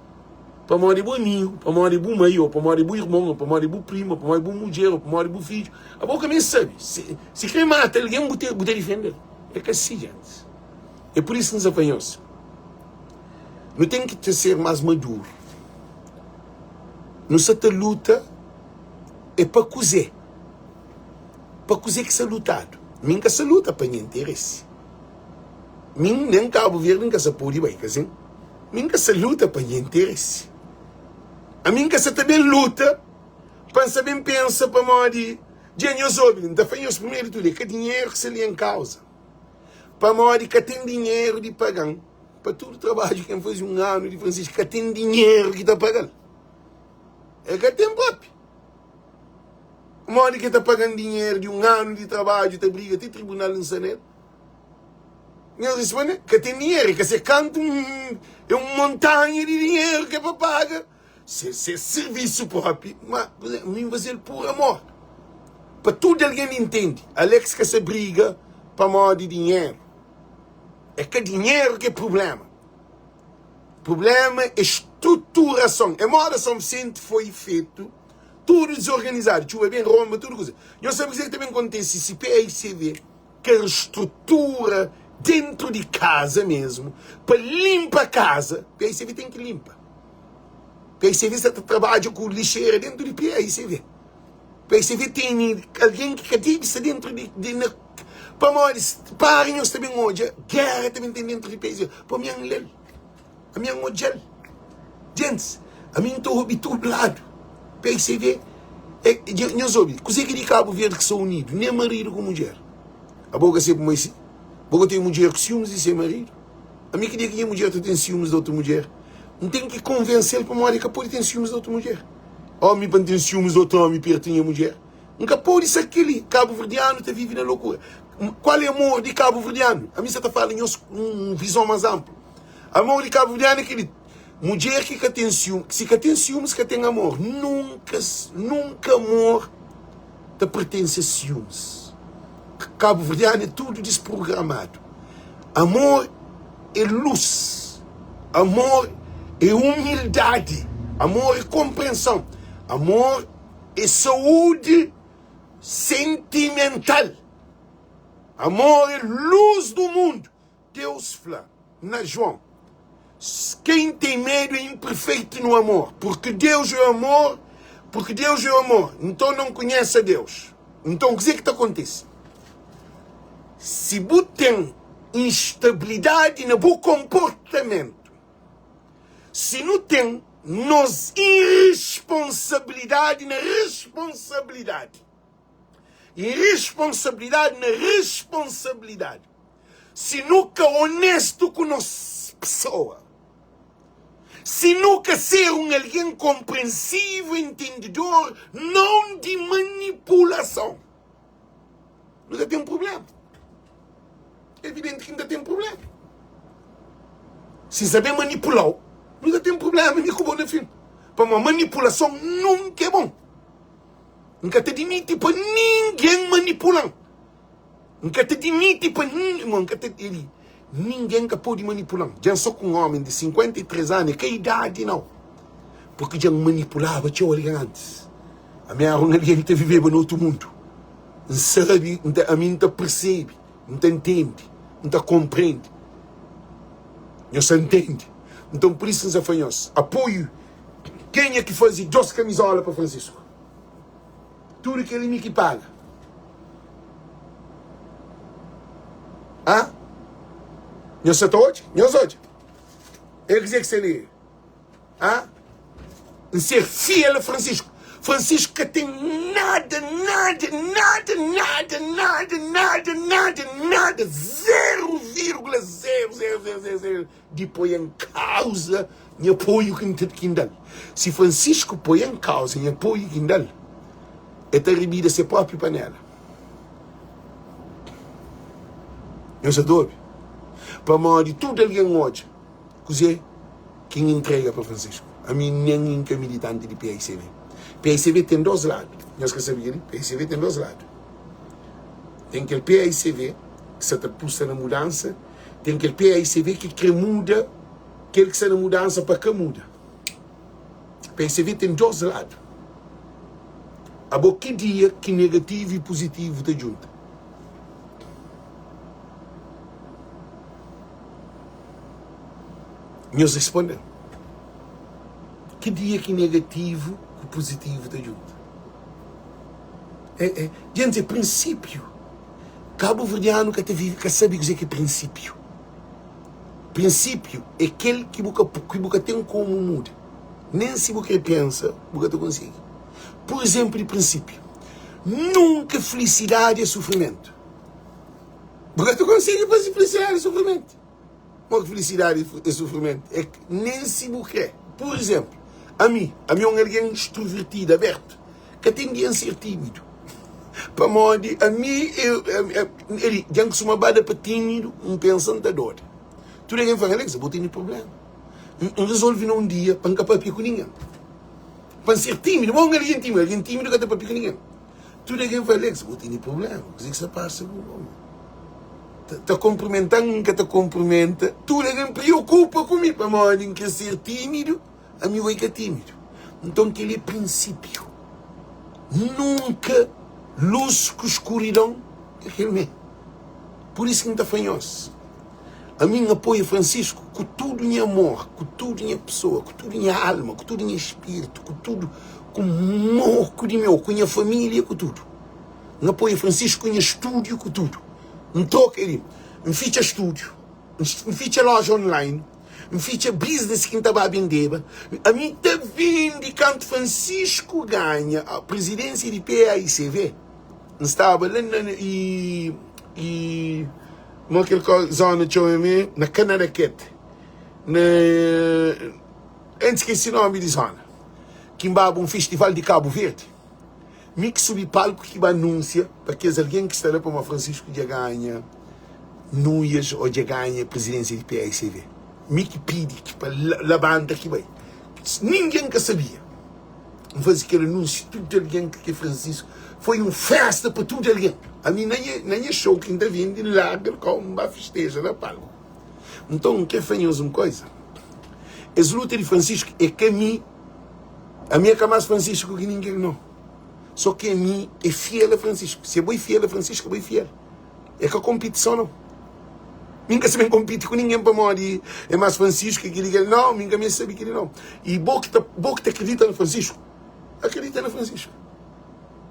pamodi é bu amigu, pamodi é bu mai, ô pamodi é bu irmon, ô pamodi é bu primu, ô pamodi é bu mudjer, ô pamodi é bu fidju, abo ka meste sabe. Si, si krê mata algen, bu ta, bu ta difende-l. É ka si, gentis. É pur isu ki N sta fla nhos, nu ten ki ta ser más maduru. Nu sta ta luta é pa kuzê? Pa kuzê ki sa lutadu? Mi N ka sa luta pa nha interesi. Mi nen Kabu Verdi N ka sa pode bai, ka sin? Mi N ka sa luta pa nha interesi. Ami N ka sa ta ben luta pa N sa ben pensa pamodi dja nhos obi, N ta fla nhos primeru di tudu, é ka dinheru ki sta li en kauza. Pamodi ka ten dinheru di paga-m pa tudu trabadju ki N faze un anu di Francisco, ka ten dinheru ki ta paga-l. El ka ten propi. Modi ki el ta paga-m dinheru di un anu di trabadju ta briga ti tribunal N sta nel? Nhos responde, ka ten dinheru. É ka se kantu un, é un montanha di dinheru ki é pa paga se, se sirvisu propi. Ma, mi N faze-l pur amor. Pa tudu algen intende, Alex ka sa briga pamodi dinheru. É ka dinheru ki é prubléma. Prubléma é struturason. É moda São Vicente foi fetu, tudu dizorganizadu, txuba ben ronba, tudu kuza. Nhos sabe kuzê ki ta ben kontise si PICV ka restrutura dentru di kaza mesmu, pa linpa kaza? PICV ten ki linpa. PICV sa ta trabadja ku lixera dentru di PICV. PICV tene algen ki ka debe sta dentru di, di na, pamodi para nhos ta ben odja gera ta ben ten dentru di PICV. Pamodi N le-l. Ami N odja-l. Gentis, ami N ta obi tudu ladu. PICV, é, nhos obi, kuzê ki di Kabu Verdi ki sta unidu? Nen maridu ku mudjer. Abo ka sabe ma si, bo ka ten mudjer ku siumis di se maridu? Ami ki dia ki nha mudjer ta ten siumis di otu mudjer? N ten ki konvense-l pamodi el ka pode ten siumis di otu mudjer. Omi pa N ten siumis di otu omi pertu nha mudjer? N ka pode sa kel-li. Kabuverdianu ta vive na lokura. Kual é amor di kabuverdianu? Ami sa ta fala nhos un vizon más anplu. Amor di kabuverdianu é kel-li. Mudjer ki ka ten siumis, si ka ten siumis ka ten amor. Nunka, nunka amor ta pertense a siumis. Kabuverdianu é tudu disprogramadu. Amor é lus. Amor é umildadi. Amor é konprenson. Amor é saúdi sentimental. Amor é lus do mundu. Deus fla na João, Quem tem medo é imperfeito no amor, porque Deus é amor, porque Deus é amor, então não conhece a Deus. Então, kuzê ki ta kontise? Si bu ten instabilidadi na bu konportamentu, si nu ten nos irresponsabilidadi na responsabilidadi, Irresponsabilidadi na responsabilidadi. Si nu ka onestu ku nos pesoa, si nu ka ser un algen konprensivu, entendedor, non di manipulason, nu ta ten prubléma. Evidenti ki nu ta ten prubléma. Si N sabe manipula-u, nu ta ten prubléma mi ku bo na fin. Pamodi manipulason nunka é bon. N ka ta dimiti pa ningen manipula-m. N ka ta dimiti pa ningen, ka ta, eli, ningen ka pode manipula-m. Dja N so ku un ómi di 53 anu, é ka idadi nau. Purki dja N manipulaba txeu algen antis. Ami éra un algen ki ta viveba na otu mundu. N sabe, N ta, ami N ta persebe, N ta ntende, N ta konprende. Nhos ta ntende? Nton, pur isu N sa fla nhos, apoiu Kenha ki faze dos kamizola pa Francisco? Tudu kel-li mi ki paga. Ha? Nhos sa ta odja? Nhos odja? É kuzê ki sta li? Ha? N ser fiel a Francisco. Francisco ka ten nada, nada, nada, nada, nada, nada, nada, nada, 0,0000 di poi en kauza nha apoiu ki N ta ki N da-l. Si Francisco poi en kauza nha apoiu ki N da-l, el ta ribida se propi panela. Nhos sa ta obi? Pamodi tudu algen odja kuzê ki N intrega pa Francisco. Ami nen N ka militanti di PICV. PICV ten dos ladu. Nhos ka sabe kel-li? PICV ten dos ladu. Ten kel PICV ki sa ta pusta na mudansa Ten kel PICV ki kre muda kel ki sta na mudansa pa ka muda. PICV ten dos ladu. Abo ki dia ki negativu i puzitivu ta djunta? Nhos responde-m. Ki dia ki negativu ku puzitivu ta djunta? É, é, djenti, é prinsípiu. Kabuverdianu ka ta vive, ka sabe kuzê ki é prinsípiu. Prinsípiu é kel ki bu ka, ki bu ka ten komu muda. Nen si bu krê pensa, bu ka ta konsigi. Pur izénplu di prinsípiu, nunka filisidadi é sufrimentu. Bu ka ta konsigi faze filisidadi é sufrimentu. Mo ki filisidadi é sufrimentu? É nen si bu krê. Pur izénplu, ami, ami é un algen strovertidu, abertu. Ka ten di N ser tímidu. Pamodi ami é li, dja N kustuma ba da pa tímidu, N pensa N ta doda. Tudu algen fla-m, Alexa, bo tene prubléma. N rezolve na un dia pa N ka papia ku ningen. Pa N ser tímidu, bo é un algen tímidu, algen tímidu ka ta papia ku ningen. Tudu algen fla, Alexa, bo tene prubléma, kuzê ki sta pasa ku bo? Ta konprimenta-m, N ka ta konprimenta. Tudu algen preokupa ku mi pamodi N ka ser tímidu. Ami bo é ka tímidu. Nton kel-li é prinsípiu. Nunka lus ku skuridon é kel mê. Pur isu ki N ta fla nhos, ami N apoia Francisco ku tudu nha amor, ku tudu nha pesoa, ku tudu nha alma, ku tudu nha spiritu, ku tudu, ku moku di meu, ku nha família, ku tudu. N apoia Francisco ku nha stúdiu, ku tudu. N troka el, N fitxa stúdiu, N fitxa loja online. N fitxa business ki N ta ba bendeba. Ami N ta bende kantu Francisco ganha presidência di PAICV. N staba la na i i mo kel zona txoma mi na Kanaraket na N skesi nomi di zona ki N baba un festival di Cabo Verde. Mi ki subi palku ki ba anunsia pa kes algen ki sta la pamodi Francisco dja ganha nuias o dja ganha prezidensia di PAICV. Mi ki pidi ki pa labanta ki bai. Ningen ka sabia. N faze kel anunsiu tudu algen ki ke Francisco. Foi un festa pa tudu algen. Ami na nha na nha show ki N ta vende N larga el kau N ba festeja na palku. Nton N kre fla nhos un koza. Es luta di Francisco é ka mi. Ami é ka más Francisco ki ningen, no. Só ki ami é fiel a Francisco. Si abo é fiel a Francisco, abo é fiel. É ka konpitison, no. Mi N ka sabe konpiti ku ningen pamodi é más Francisco ki kel-li, kel-li. No, mi N ka meste sabe kel-li, no. I bo ki ta, bo ki ta akredita na Francisco, akredita na Francisco.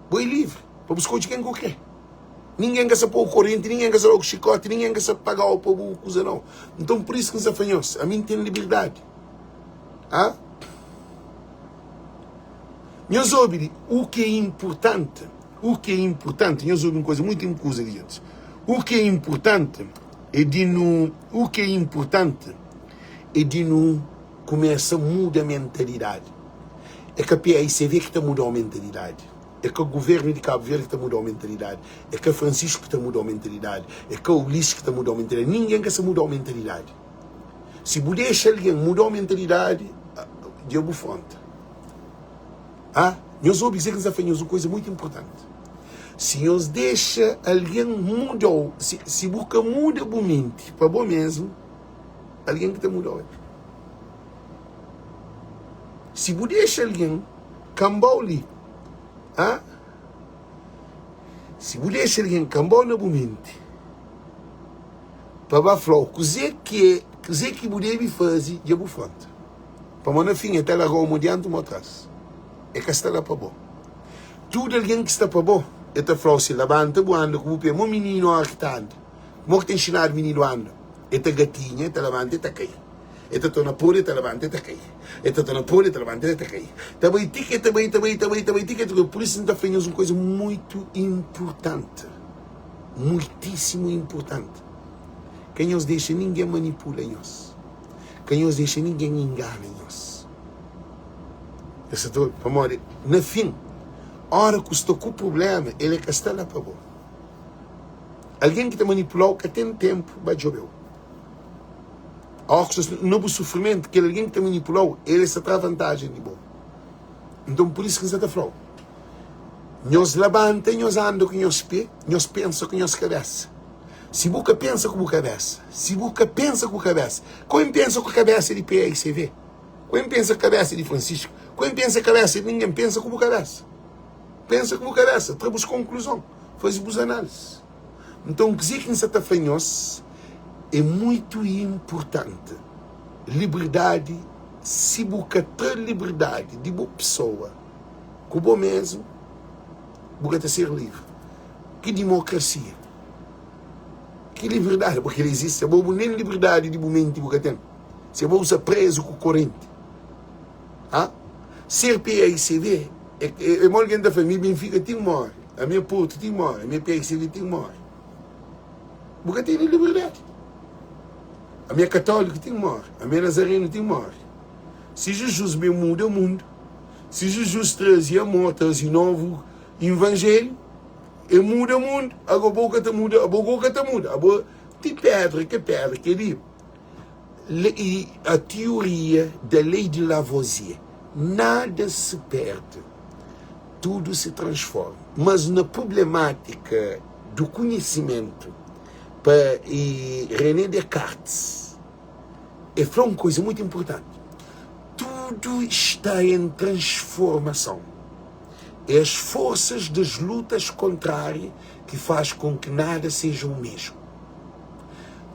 Bo é livri pa bu skodje ken ki bu kre. Ningen ka sa pô-u korenti, ningen ka sa da-u ku xikóti, ningen ka sa paga-u pa bu kuza, no. Nton, pur isu ki N sta fla nhos, ami N ten liberdadi. Ha? Nhos obi li, u ki é inpurtanti, u ki é inpurtanti, nhos obi un kuza, muitu un kuza li gentis. U ki é inpurtanti é di nu, u ki é inpurtanti é di nu kumesa muda mentalidadi. É ka PAICV ki ta muda-u mentalidadi, é ka guvernu di Kabu Verdi ki ta muda-u mentalidadi, é ka Francisco ki ta muda-u mentalidadi, é ka Ulisses ki ta muda-u mentalidadi, ningen ka sa muda-u mentalidadi. Si bu dexa algen muda-u mentalidadi, dja bu fronta. Ah, nhos obi kuzê ki N sta fla nhos, un kuza mutu inportanti. Si nhos dexa algen muda-u, si, si bu ka muda bu menti pa bo mésmu, algen ki ta muda-u el. Si bu dexa algen kanba-u li, ah, si bu dexa algen kanba-u na bu menti, pa ba fla-u kuzê ki é, kuzê ki bu debe faze dja bu fronta. Pamodi na fin e ta larga-u mo dianti mo tras. E ka sta la pa bo. Tudu algen ki sta pa bo, e ta fla-u si, labanta bu anda ku bu pé. Mo mininu ora ki ta anda, mo ki ta inxinadu mininu anda? E ta gatinha, e ta labanta, e ta kai. E ta torna podi, e ta labanta, e ta kai. E ta torna podi, e ta labanta, e ta kai. Ta bai ti ki e ta bai, ta bai, ta bai, ta bai ti ki e ta kai. Pur isu N ta fla nhos un kuza muitu inpurtanti. Muitísimu inpurtanti. Ka nhos dexa ningen manipula nhos. Ka nhos dexa ningen ingana nhos. Nhos sta ta obi? Pamodi, na fin, óra ku sta ku prubléma, el é ka sta la pa bo. Algen ki ta manipula-u ka ten ténpu ba djobe-u. Óra ku sta na bu sufrimentu, kel algen ki ta manipula-u, el sta tra vantajen di bo. Nton, pur isu ki N sta ta fla-u, Nhos labanta, nhos anda ku nhos pé, nhos pensa ku nhos kabésa. Si bu ka pensa ku bu kabésa, si bu ka pensa ku bu kabésa, kau N pensa ku kabésa di PAICV? Kau N pensa ku kabésa di Francisco? Kau N pensa kabésa di ningen? Pensa ku bu kabésa. Pensa ku bu kabésa, tra bus konkluzon, faze bus análizi. Nton, kuzê ki N sta ta fla nhos é muitu inpurtanti. Liberdadi, si bu ka tra liberdadi di bu pesoa, ku bo mesmu. Bu ka ta ser livri. Ki dimokrasia? Ki liberdadi? Bo kel izisti? Abo bu nen liberdadi di bu menti bu ka ten. Se abo bu sta prezu ku korenti. Ha? Ser PAICV é, é, é mo algen ta fla, mi Benfica tin more, ami é Porto tin more, ami é PAICV tin more. Bu ka tene liberdadi. Ami é katóliku tin more, ami é nazarenu tin more. Si Jesus ben muda mundu, si Jesus traze amor, traze novu invanjelhu, e muda mundu, ago bo ka ta muda, abo go ka ta muda, abo ti pedra ke pedra keli e a teoria da lei de Lavoisier, nada se perde, tudo se transforma, mas na problemática do conhecimento pa e René Descartes e fla um coisa muito importante, tudo está em transformação. É as forças das lutas contrárias que faz com que nada seja o mesmo.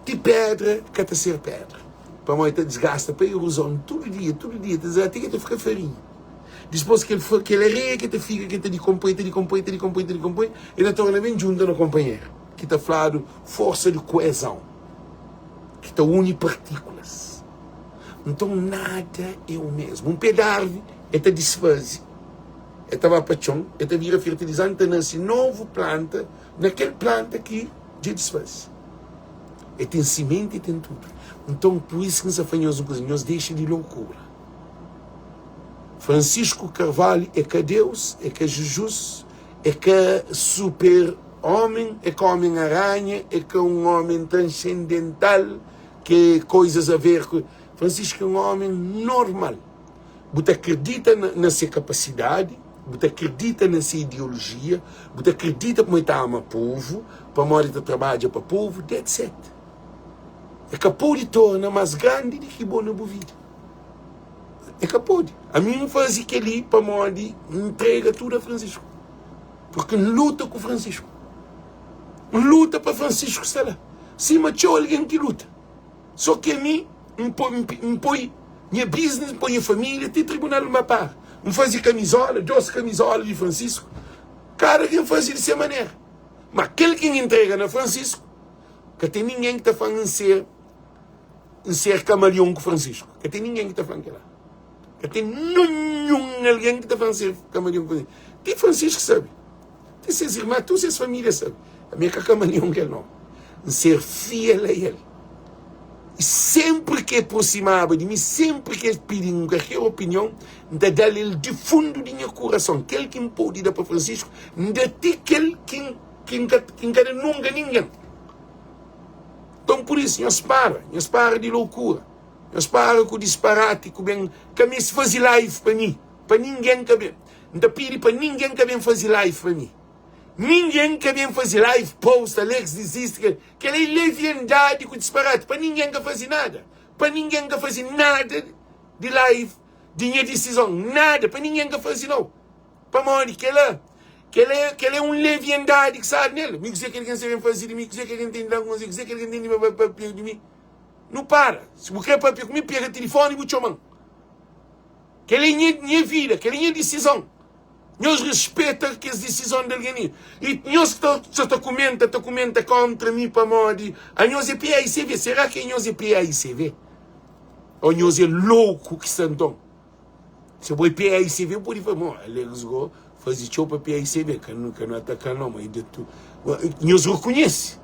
Ti pedra ka ta ser pedra, pamodi ta desgasta pa erozon tudu dia, tudu dia ta desgasta ti ki ta fika farinha. Dispôs kel kel areia ki ta fika ki ta dikonpoi, ta dikonpoi, ta dikonpoi, ta dikonpoi, e ta torna ben djunta na konpanheru, ki ta fladu forsa di koezon, ki ta uni partikulas. Nton nada é o mesmu. Un pé di arvi e ta disfaze, e ta ba pa txon, e ta bira fertilizanti, ta nase novu planta na kel planta ki dja disfaze. E ten simenti, e ten tudu. Nton, pur isu ki N sta fla nhos un kuza, nhos dexa di lokura. Francisco Carvalho é ka Deus, é ka Jujus, é ka super homen, é ka homen aranha, é ka un homen transcendental, ke coisas a ver ku. Francisco é un homen normal. Bu ta akredita na se kapasidadi, bu ta akredita na se ideolojia, bu ta akredita pamodi el ta ama povu, pamodi el ta trabadja pa povu, that's it. El ka pode torna más grandi di ki bo na bu vida. El ka pode. Ami N faze kel-li pamodi N ntrega tudu a Francisco. Porque N luta ku Francisco. N luta pa Francisco sta la. Sima txeu algen ki luta. So ki ami N poi nha business, N poi nha familia ti tribunal N ba para. N faze kamizola, 2 kamizola di Francisco, kada ken faze di se manera. Ma kel ki N intrega na Francisco, ka ten ningen ki ta fla-m N ser N ser kamalion ku Francisco. Ka ten ningen ki ta fla-m kela. Ka ten ninhun algen ki ta fla-m ser kamalion ku Francisco. Ti Francisco sabe. Ti ses irma, tudu ses família sabe. Ami é ka kamalion kel nau. N ser fiel a el. I sénpri ki el prosimaba di mi, sénpri ki el pidi-m kalker opinion, N ta da-l el di fundu di nha kurason. Kel ki N pode da pa Francisco, N da ti kel ki N ka ki N ka da nunka ningen. Nton, pur isu, nhos para, nhos para di lokura, nhos para ku disparati, ku ben ka meste faze live pa mi, pa ningen ka ben. N ta pidi pa ningen ka ben faze live pa mi. Ningen ka ben faze live post Alex diziste kel kel é leviandadi ku disparati pa ningen ka faze nada pa ningen ka faze nada di live di nha disizon nada pa ningen ka faze nau pamodi kela kel kel é un leviandadi ki sabe nel mi kuze ki algen sa ben faze di mi kuze ki algen ten di dan ku kuze ki algen ten di papia di mi nu para si bu kre papia ku mi pega tilifoni bu txoman kel é nha nha vida kel é nha disizon. Nhos rispeta kes disizon di algen li. I nhos ki ta sa ta kumenta, ta kumenta kontra mi pamodi anhos é PAICV. Será ki anhos é PAICV? Ô nhos é louku ki sta nton? Se bo é PAICV, bu pode fla, mo, Alex go faze txeu pa PAICV, ka nu ka nu ataka-l nau, ma i da tu. Nhos rekonhese.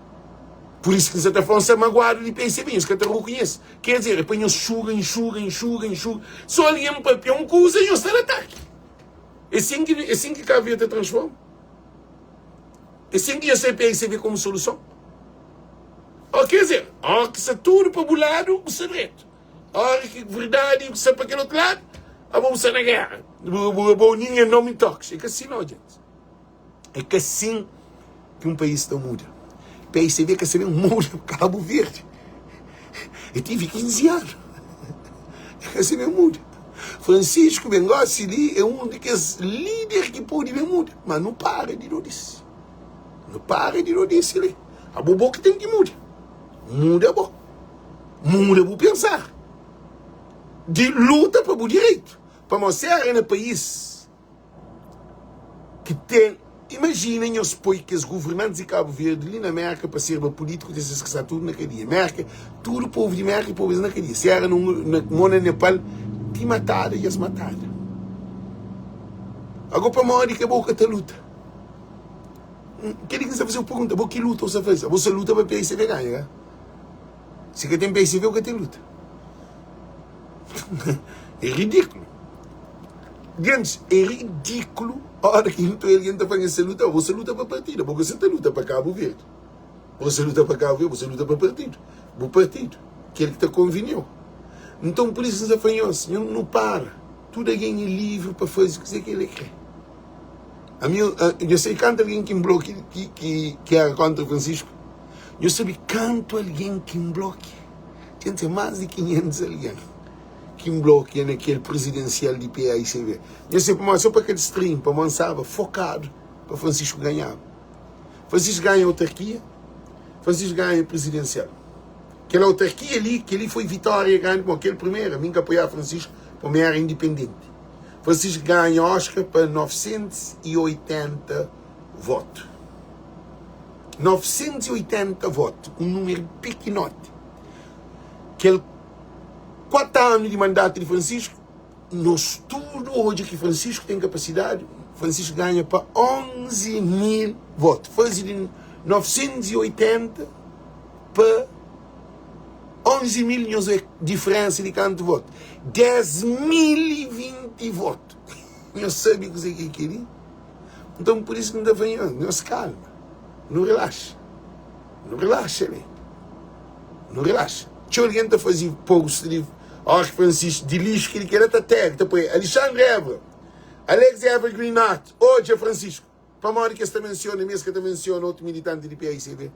Pur isu ki N sa ta fla, N sta maguadu di PAICV, nhos ka ta rekonhese. Ker dizer, é pa nhos xuga, nxuga, nxuga, nxuga. So algen papia un kuza, nhos sta na ataki. É sin ki, é sin ki Cabo Verde ta transforma? É sin ki nhos ta PICV komu soluson? Ó, ker dizer, ó ki sta tudu pa bu ladu, bu sta dretu. Óra ki verdadi sta pa kel otu ladu, abo bu sta na géra. Bu, bu, abo ningen não me toques. É ka sin não, gente. É ka sin ki un país ta muda. PICV ka sabe muda Cabo Verde. E tive 15 anu. E ka sabe muda. Francisco ben gosi li é un di kes líder ki pode ben muda. Mas nu para di dodisi. Nu para di dodisi li. Abo bo ki ten ki muda. Muda bo. Muda bu pensar. Di luta pa bu direito. Pamodi se era na país ki ten. Imajina nhos poi kes guvernantis di Kabu Verdi li na Merka pa serba pulitiku ta ses ki sta tudu na kadia. Merka, tudu povu di Merka pobu es na kadia. Si era na na mo na Nepal, ti matada dja es matada. Ago pamodi ke bo ka ta luta? Keli ki N sta faze-u pergunta, bo ki luta ou sta faze? Abo sta luta pa PICV ganha, ka? Si ka ten PICV, bu ka ten luta. É ridíkulu. Gentis, é ridíkulu ora ki nton algen ta fla nha sa luta, bo sa luta pa partida, bo ka sa ta luta pa Kabu Verdi. Bo sa luta pa Kabu Verdi, bo sa luta pa partidu, bu partidu, kel ki ta konviniu. Nton, pur isu N sa fla nhos, nhos nu para. Tudu algen é livri pa faze kuzê ki el krê. Ami, nhos sabe kantu algen ki N bloki ki éra kóntra Francisco? Nhos sabe kantu algen ki N bloki? Ten ten más di 500 algen ki N blokia na kel prizidensial di PAICV. Nhos sabe pamodi? Sô pa ka distraí-m, pamodi N staba fokadu pa Francisco ganhaba. Francisco ganha autarkia, Francisco ganha prizidensial. Kel autarkia li, kel-li foi vitória grandi pamodi kel primeru, ami N ka apoiaba Francisco pamodi mi éra indipendenti. Francisco ganha Oscar pa 980 votu. 980 votu, un numeru pikinoti. Kel 4 anu di mandatu di Francisco, nos tudu odja ki Francisco ten kapasidadi, Francisco ganha pa 11 mil votu. Faze di 980 pa 11 mil, nhos odja diferensa di kantu votu, 10.020 votu. Nhos sabe kuzê ki é kel-li? Nton, pur isu ki N ta fla nhos, nhos kalma, nu relaxa, nu relaxa li, nu relaxa. Txeu algen ta faze post di óras ki Francisco di lixu kel-li kel-la ta tag, ta poi Alexandre Évora, Alex Evergreen Art, odja Francisco, pamodi ki es ta mensiona mi, es ka ta mensiona otu militanti di PAICV?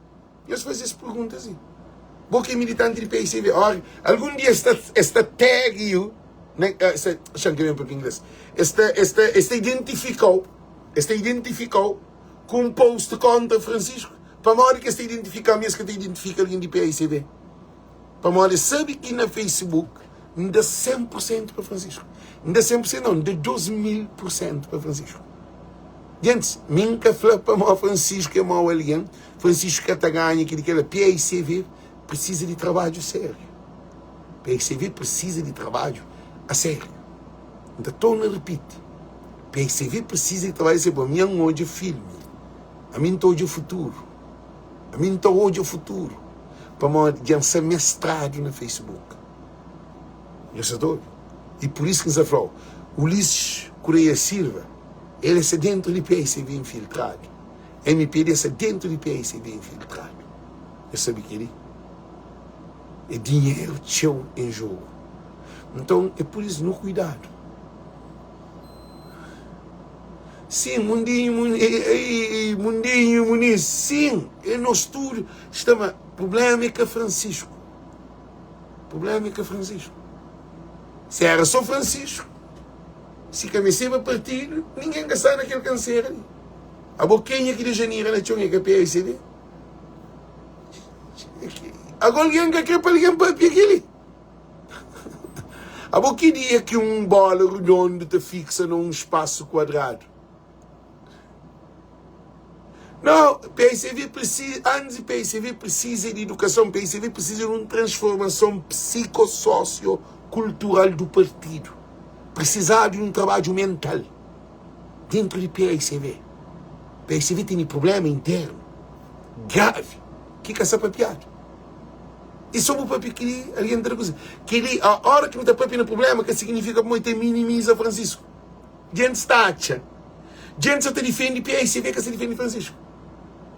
Nhos faze es pergunta si. Bo ki é militanti di PICV, ora, algun dia es ta, es ta tag you, na, eh, se, xan ka ben papia ingles, es ta, es ta, es ta identifika-u, es ta identifika-u ku un post kontra Francisco. Pamodi ki es ta identifika-m i es ka ta identifika algin di PICV? Pamodi es sabe ki na Facebook N da 100 pur sentu pa Francisco. N da 100 pur sentu nau, N da 2000 pur sentu pa Francisco. Gentis, mi N ka fla pamodi Francisco é mau algen, Francisco ka ta ganha kel-li kel-la. PICV precisa di trabadju sériu. PICV precisa di trabadju a sériu. N ta torna ripiti, PICV precisa di trabadju a sériu. Ami N odja filmi, ami N ta odja futuru, ami N ta odja futuru pamodi dja N sta mestradu na Facebook. Nhos sa ta obi? I pur isu ki N sta fla-u, Ulisses Correia Silva, el sta dentru di PICV infiltradu. MPD sta dentu di PICB infiltradu. Nhos sabe kel-li? É dinheru txeu en jogu. Nton, é pur isu, nu kuidadu. Sin, mundinhu, ei, mundinhu, Muniz, sin, é nos tudu. Sta ma, prubléma é ka Francisco. Prubléma é ka Francisco. Se éra sô Francisco, si ka mesteba partidu, ningen ka sta na kel kansera li. Abo kenha ki dexa nira na txon é ka PICD? Ago algen ka kre pa algen papia keli? Abo ki dia ki un bola rudondu ta fiksa na un spasu kuadradu? Nau, PICV presiza, antis di PICV presiza di idukason, PICV presiza di un transformason psiko-sosio-kultural du partidu. Presizadu di un trabadju mental. Dentru di PICV. PICV tene prublema internu gravi ki ka sa papiadu. I so bu papia kili, algen ta da kuze. Kili, a ora ki bu ta papia na prublema ka signifika pamodi ta minimiza Francisco. Gentis ta atxa, gentis sa ta difendi PICV ka sa difendi Francisco.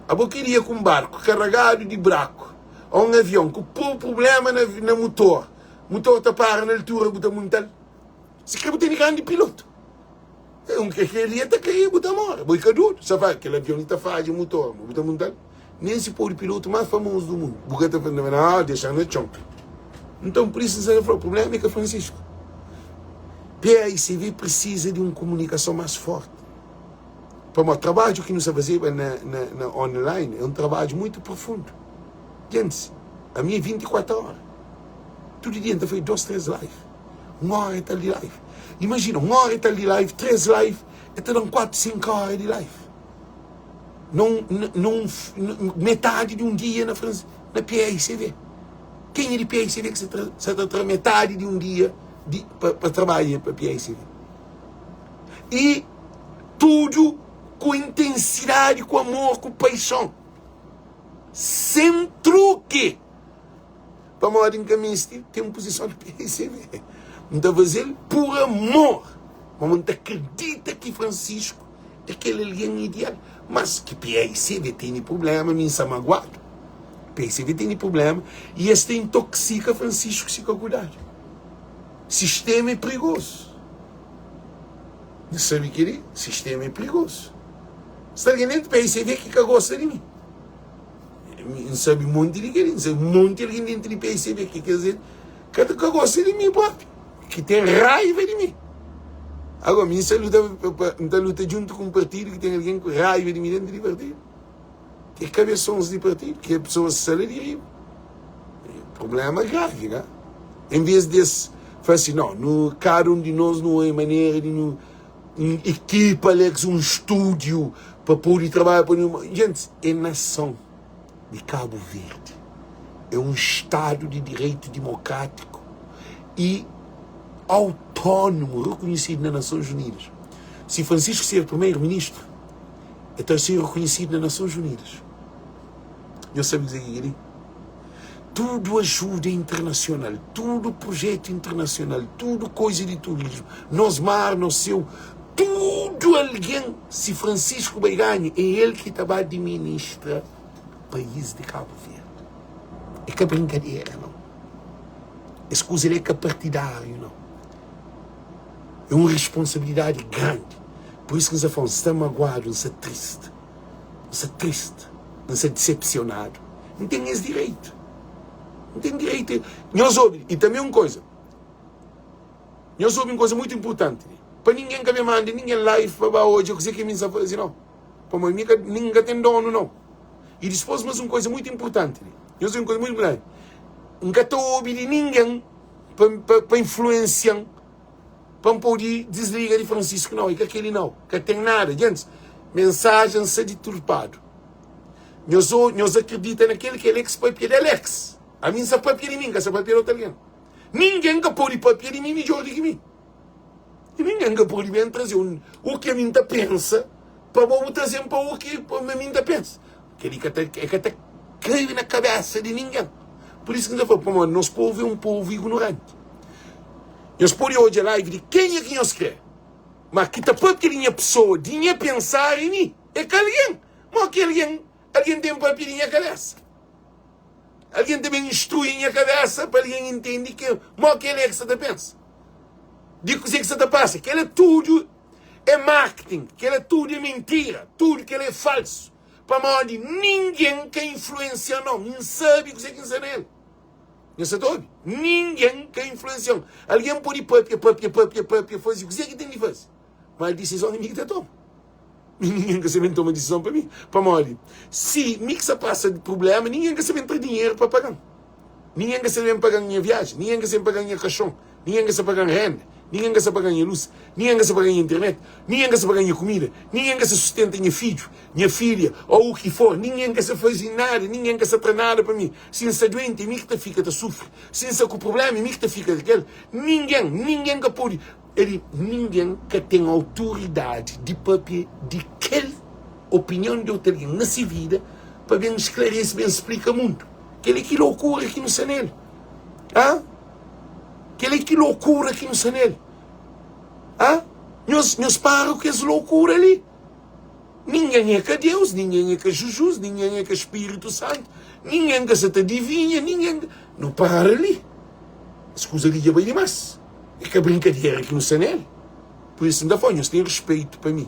Abo kiria ku un barku karagadu di braku o un avion ku prublema na na mutor, mutor ta para na altura bu ta muntal? Si kre bu tene grandi pilotu. Un ke kel li ta kai bu ta mora bo i ka dudu sa fala kel avion li ta fadja mutor ma bu ta muntal nen si podi pilotu mas famozu du mundu bu ka ta fala na dexa na txon nton pur isu nsa fla problema i ka Francisco PAICV precisa di un komunikason mas forti pamodi trabadju ki nu sa fazeba na, na, na online é un trabadju muitu profundu gentis ami é 24 ora tudu dia N ta faze 2 3 live Un óra e tal di live. Imajina, un óra e tal di live, 3 live, e ta da-m 4, 5 óra di live. Na un, na un, metadi di un dia na Fransi, na PAICV. Kenha di PAICV ki sa ta tra metadi di un dia di, pa, pa trabadja pa PAICV? I tudu ku intensidadi, ku amor, ku paixon, sen truki. Pamodi N ka meste ten un puzison na PICV. N ta faze-l pur amor, pamodi N ta kridita ki Francisco é kel algen ideal. Mas ki PICV tene prubléma, mi N sta maguadu. PICV tene prubléma i es ta intoksika Francisco si ka kudadu. Sistéma é prigozu. Nhos sabe kel-li? Sistéma é prigozu. Sta algen déntu PICV ki ka gosta di mi. N sabe monti di kel-li, N sabe monti algen déntu di PSB ki kes el ka ta ka gosta di mi propi, ki ten raiva di mi. Agora, mi N sa luta, N ta luta djuntu ku un partidu ki ten algen ku raiva di mi déntu di partidu, ki é kabesons di partidu, ki é pesoas ki sta la di riba. Problema gravi, ka? En vez di es fla si, no, nu, kada un di nos nu é manera di nu un ekipa Alex, un stúdiu pa pode trabadja pa nu. Gentis, é nason di Kabu Verdi, é un stadu di direitu dimokrátiku i autónomu rekonhisidu na Nasons Unidas. Si Francisco ser primeru-ministru, el ta ser rekonhisidu na Nasons Unidas. Nhos sabe kuzê ki é kel-li? Tudu ajuda internasional, tudu projetu internasional, tudu koiza di turismu, nos mar, nos séu, tudu algen, si Francisco bai ganha, é el ki ta ba adiministra país di Kabu Verdi. É ka brinkadera, nau. Es kuza li é ka partidáriu, nau. É un responsabilidadi grandi. Pur isu ki N sta fla, N sta maguadu, N sta tristi. N sta tristi, N sta disepsionadu. N ten es direitu. N ten direitu. Nhos obi, i tanbe un koza. Nhos obi un koza mutu inpurtanti li. Pa ningen ka ben manda ningen live pa ba odja kuzê ki mi N sta faze, nau. Pamodi mi ka, nin N ka ten donu, nau. I dispôs mas un koza mutu inpurtanti li. Nhos obi un koza mutu inpurtanti. N ka ta obi di ningen pa, pa, pa influensia-m. Pa N pode disliga di Francisco nau, e ka keli nau, ka ten nada. Gentis, mensajen sa diturpadu. Nhos o, nhos akredita na kel ki Alex papia di Alex. Ami N sa papia di mi, N ka sa papia di otu algen. Ningen ka pode papia di mi midjor di ki mi. I ningen ka pode ben traze un, u ki ami N ta pensa pa bo, bu traze-m pa u ki pa mi N ta pensa. Kel-li ka ta, e ka ta kai na kabésa di ningen. Pur isu ki N ta fla, pamodi nos povu é un povu ignoranti. Nhos pode odja live di kenha ki nhos kre, ma ki ta papia di nha pesoa, di nha pensar é mi, é ka algen. Mo ki algen, algen ten papia di nha kabésa? Algen ta ben instrui nha kabésa pa algen intende ke mo ki el é ki sa ta pensa? Di kuzê ki sa ta pasa? Kel-la tudu é marketing, kel-la tudu é mintira, tudu kel-la é falsu. Pamodi ningen ka influensia-m, nau. Mi N sabe kuzê ki N sta na el. Nhos sa ta obi? Ningen ka influensia-m. Algen pode pâpia, pâpia, pâpia, pâpia, faze kuzê ki ten di faze, má disizon é mi ki ta toma. Mi ningen ka sa ben toma disizon pa mi. Pamodi si mi ki sa pasa di prubléma, ningen ka sa ben tra dinheru pa paga-m. Ningen ka sa ben paga-m nha viajen, ningen ka sa ben paga-m nha kaxon, ningen ka sa paga-m renda, ningen ka sa paga-m nha lus, ningen ka sa paga-m nha internet, ningen ka sa paga-m nha kumida, ningen ka sa sustenta nha fidju, nha filha ô u ki for. Ningen ka sa faze nada, ningen ka sa tra nada pa mi. Si N sta duenti, é mi ki ta fika ta sufri. Si N sta ku prubléma, é mi ki ta fika ku kel. Ningen, ningen ka pode. El, ningen ka ten autoridadi di pâpia di kel opinion di otu algen na se vida pa ben sklarese, ben splika mundu. Kel-li ki lokura ki nu sta nel. Ha? Kel-li ki lokura ki nu sta nel. Ha? Nhos, nhos para ku kes lokura li. Ningen é ka Deus, ningen é ka Jujus, ningen é ka Spiritu Santu, ningen ka sa ta divinha, ningen. Nu para li. Es kuza li dja bai dimás. É ka brinkadera ki nu sta nel. Pur isu N ta fla, nhos ten rispeitu pa mi.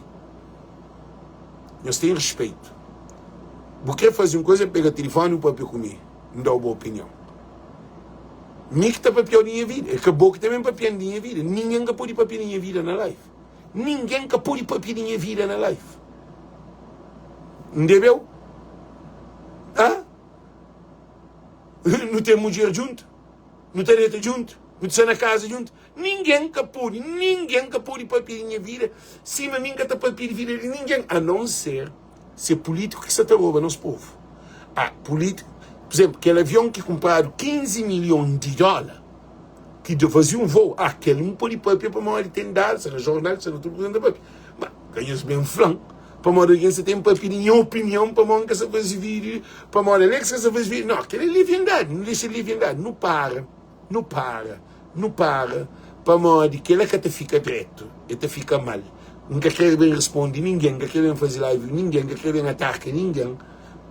Nhos ten rispeitu. Bu kre faze un kuza, pega tilifoni bu papia ku mi, N da-u bu opinion. Mi ki ta papia-u di nha vida, é ka bo ki ta ben papia-m di nha vida. Ningen ka pode papia di nha vida na live. Ningen ka pode papia di nha vida na live. N debe-u? Ha? Nu ten mudjer djuntu? Nu ta deta djuntu? Nu ta sta na kaza djuntu? Ningen ka pode, ningen ka pode papia di nha vida sima mi N ka ta papia di vida di ningen, a non ser. Se pulítiku ki sa ta roba nos povu. Ah, pulítiku, pur izénplu, kel avion ki kunpradu 15 milhon di dóla, ki dja faze un voo, ah, kel un pode pâpia pamodi ten dadu, sta na jornal, sta na tudu kuza, N ta pâpia. Ma, ka nhos ben fla-m pamodi algen sa ten pâpia di nha opinion pamodi N ka sa faze vídiu, pamodi Alex ka sa faze vídiu. Nau, kel-li é liviandadi, nu dexa liviandadi, nu para. Nu para, nu para, pamodi kela ka ta fika dretu, e ta fika mal. N ka kre ben responde ningen, N ka kre ben faze live ku ningen, N ka kre ben ataka ningen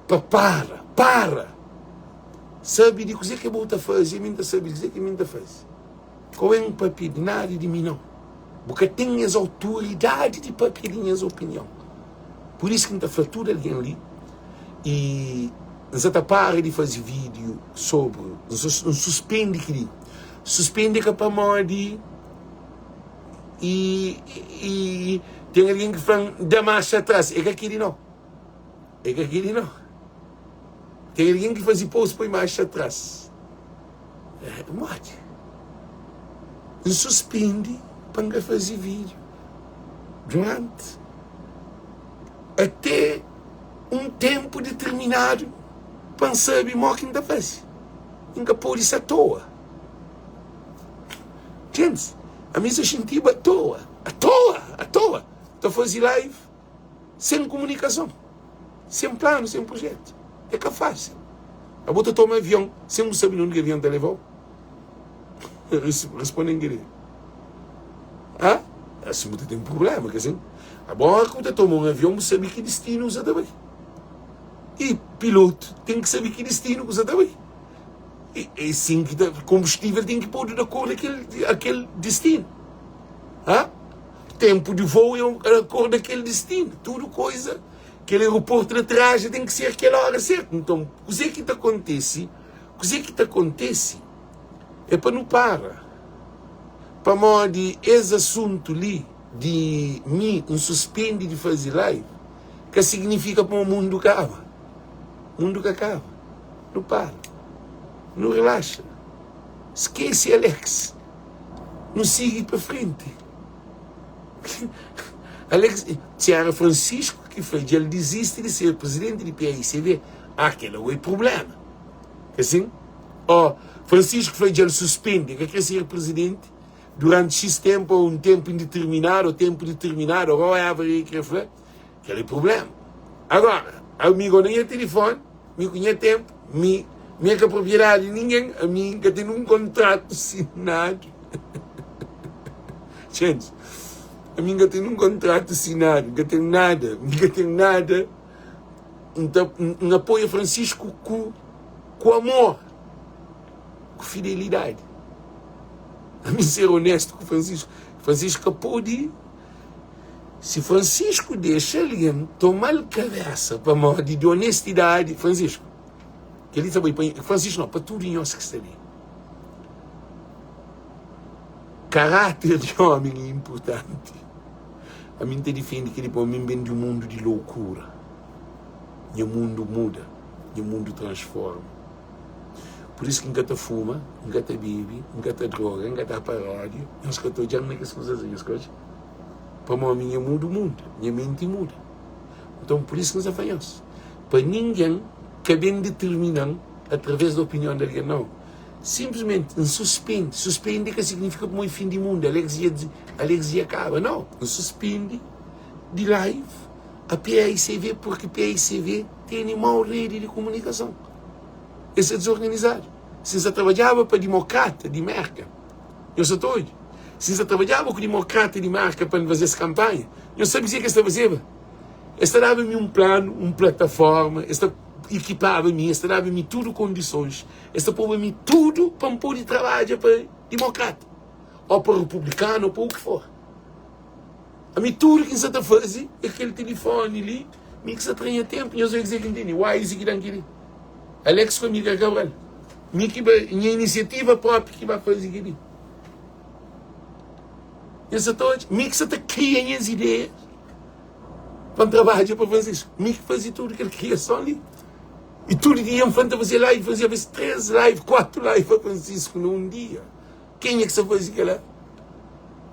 pa para, para! Sabe di kuze ke bu ta faze, ami N ta sabe di kuze ke mi N ta faze. Ka ben papia di nada di mi nau. Bu ka ten es autoridadi di papia di nhas opinion. Pur isu ki N ta fla tudu algen li i N sa ta para di faze vídiu sobri, N suspende kel-li. Suspende ka pamodi i i ten algen ki fla-m da marxa atras. É ka kel-li nau. É ka kel-li nau. Ten algen ki faze post poi marxa atras. Modi? N suspende pa N ka faze vídiu duranti até un ténpu diterminadu pa N sabe mo ki N ta faze. N ka pode sta atoa. Gentis, ami sa xintiba atoa, atoa, atoa ta faze live sen kumunikason, sen planu, sen projetu. É ka fásil. Abo ta toma avion sen bu sabe na undi ki avion ta leba-u? Responde-m kel-li. Ha? Asin bu ta ten prubléma, ka asin? Abo óra ki bu ta toma un avion bu sabe ki distinu bu sa ta bai. I pilotu ten ki sabe ki distinu ku sa ta bai. I é asin ki ta, konbustível ten ki podu di akordu akel, akel distinu. Ha? Tenpu di vou é akordu akel distinu. Tudu koiza, kel aeroportu di ateragem ten ki ser kel óra sertu. Nton, kuzê ki ta kontese? Kuzê ki ta kontese é pa nu para. Pamodi es asuntu li di mi N suspende di faze live ka signifika pamo mundu kaba. Mundu ka kaba. Nu para. Nu relaxa. Skese Alex. Nu sigi pa frenti. Alex, si era Francisco ki fla dja el dizisti di ser presidenti di PAICV, ah kel-la oi problema. Ka sin? Ó, Francisco fla dja el suspende, el ka kre ser presidenti duranti xis tenpu ô un tenpu indeterminadu ô tenpu determinadu ô whatever el kre fla, kel-la é problema. Agora, ami go na nha tilifoni, mi ku nha tenpu, mi mi é ka propriedadi di ningen, ami N ka ten un kontratu sinadu. Gente, ami N ka ten un kontratu sinadu, N ka ten nada, N ka ten nada. N ta N apoia Francisco ku ku amor, ku fidelidadi. Ami ser onestu ku Francisco, Francisco ka pode si Francisco dexa algen toma-l kabesa pamodi di onestidadi, Francisco, kel-li ta bai pa Francisco nau, pa tudu nhos ki sta li. Karáter di ómi é inpurtanti. Ami N ta difende kel-li pamodi mi N ben di un mundu di lokura. Nha mundu muda, nha mundu transforma. Pur isu ki N ka ta fuma, N ka ta bebe, N ka ta droga, N ka ta paródia. Nhos ka ta odja-m na kes kuzas li, nhos ka odja? Pamodi mi nha mundu muda, nha menti muda. Nton, pur isu ki N sta fla nhos, pa ningen ka ben ditirmina-m através di opinion di algen, nau. Simplesmenti N suspende. Suspende ka signifika pamodi é fin di mundu, Alex dja Alex dja kaba. Nau, N suspende di live a PAICV porque PAICV tene mau redi di kumunikason. Es sta dizorganizadu. Si N sta trabadjaba pa dimokrata di Merka, nhos sta ta odja? Si N sta trabadjaba ku dimokrata di Merka pa N faze-s kanpanha, nhos sabe kuzê ki es ta fazeba? Es ta daba mi un planu, un plataforma, es ta ikipaba mi, es ta daba mi tudu kondisons. Es ta poba mi tudu pa N pode trabadja pa dimokrata, ô pa republikanu, ô pa u ki for. Ami tudu ki N sa ta faze é kel tilifoni li, mi ki sa tra nha tenpu. Nhos obi kuzê ki N tene? Wise ki da-m kel-li. Alex ku Amilcar Cabral. Mi ki ba, nha inisiativa própi ki ba faze kel-li. Nhos sa ta odja? Mi ki sa ta kria nhas ideias pa N trabadja pa Francisco. Mi ki faze tudu kel kriason li. E tudu dia N fla N ta faze live, faze aves 3 live, 4 live pa Francisco na un dia. Kenha ki sta faze kela?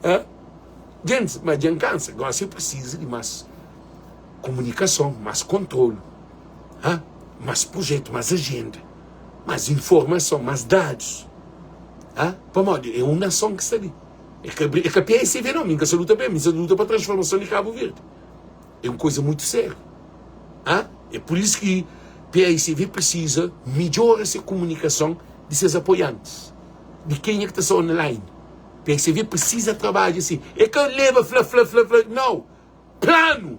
Hã? Gentis, ma dja N kansa. Gosi eu prisizu di mas. Komunikason, más kontrolu, ha? Más projetu, más ajenda, más informason, más dadus, ha? Pamodi é un nason ki sta li. É ka, é ka PSV não, mi N ka sta luta pa el, mi sta luta pa transformason di Kabu Verdi. É un koza mutu sériu, ha? É pur isu ki PSV prisiza midjora se komunikason di ses apoiantis, di kenha ki ta sta online. PSV prisiza trabadja si. É ka leba fla, fla, fla, fla, nau. Planu!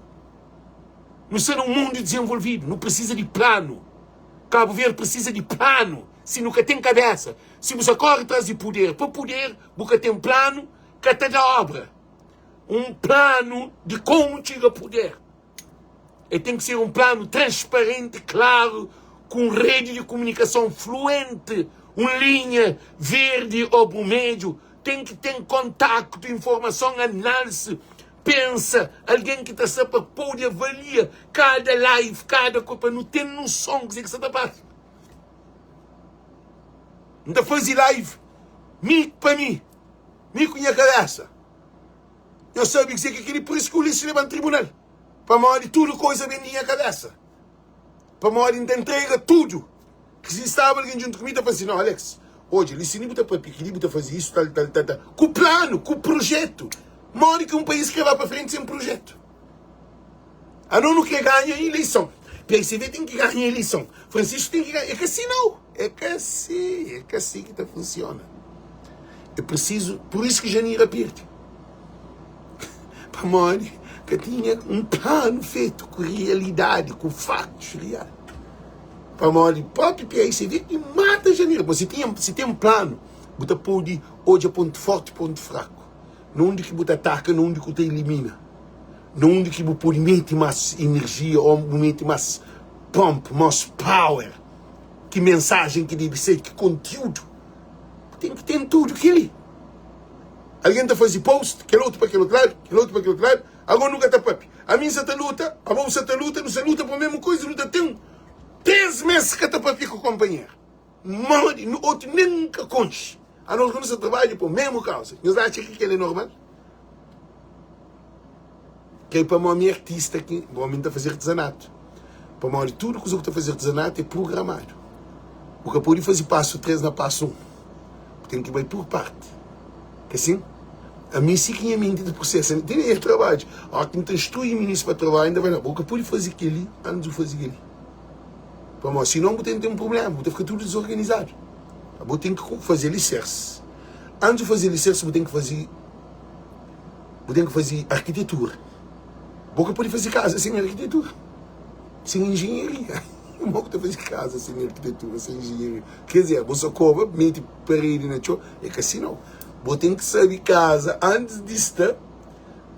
Nu sta na un mundu dizenvolvidu, nu prisiza di planu. Kabu Verdi prisiza di planu. Si nu ka ten kabesa, si bu sa kóre tras di puder pa puder, bu ka ten planu, ka ta da obra. Un planu di komu txiga puder. El ten ki ser un planu transparenti, klaru, ku un redi di kumunikason fluenti, un linha verdi ô brumedju. Ten ki ten kontaktu, informason, analisi, pensa, algen ki ta sta pa pode avalia kada live, kada koza, pa nu ten noson kuzê ki sta ta pasa. N ta faze live mi pa mi, mi ku nha kabesa. Nhos sabe kuzê ki é kel-li? Pur isu ki Ulisses leba-m tribunal, pamodi tudu koza ben di nha kabesa, pamodi N ta ntrega tudu. Ki si staba algen djuntu ku mi ta fla si, No, Alex, odja li, si li bu ta papia kel-li, bu ta faze isu, tal, tal, tal, tal. Ku planu, ku projetu. Modi ki un país krê ba pa frenti sen projetu? Anos nu krê ganha ileison. PSB ten ki ganha ileison. Francisco ten ki ganha. É ka si nau. É ka si, é ka si ki ta funsiona. É prisizu, pur isu ki Janira pirdi. Pamodi ka tinha un planu fetu ku rialidadi, ku faktus rial. Pamodi propi PICV ki mata Janira. Bo si tinha, si ten planu, bu ta podi odja pontu forti, pontu fraku. Na undi ki bu ta ataka, na undi ki bu ta ilimina. Na undi ki bu podi meti mas inerjia o bu meti mas pump, mas power. Ki mensajen ki debe ser, ki kontiúdu. Bu ten ki ten tudu kel-li. Algen ta faze post, kel otu pa kel otu ladu, kel otu pa kel otu ladu, ago nu ka ta papia. Ami N sa ta luta, abo bu sa ta luta, nu sa luta pa mesmu kuza, nu ta ten 3 mes ka ta papia ku konpanheru. Modi? Nu otu nen ka konxe. Anos ku nu sa trabadja pa mesmu kauza. Nhos atxa ki kel é normal? Kel pamodi mi é artista ki bo mi N ta faze artezanatu. Pamodi tudu kuza ku ta faze artezanatu é prugramadu. Bu ka pode faze pasu 3 na pasu 1. Bu ten ki bai pur parti. Ka sin? Ami si ki nha menti ta prosesa. N tene el trabadju. Óra ki N ta instrui minis pa trabadju, N ta fla, bo ka pode faze kel-li antis bu faze kel-li. Pamodi sinon bu ten ten prubléma, bu ta fika tudu dizorganizadu. Bu ten ki faze alisersi. Antis di faze alisersi, bu ten ki faze bu ten ki faze arkitetura. Bo ka pode faze kaza sen arkitetura, sen enjenharia. Bo ka ta faze kaza sen arkitetura, sen enjenharia. Ker dizer, bo sa koba, mete paredi na txon, é ka si nau. Bo ten ki sabe kaza antis di sta,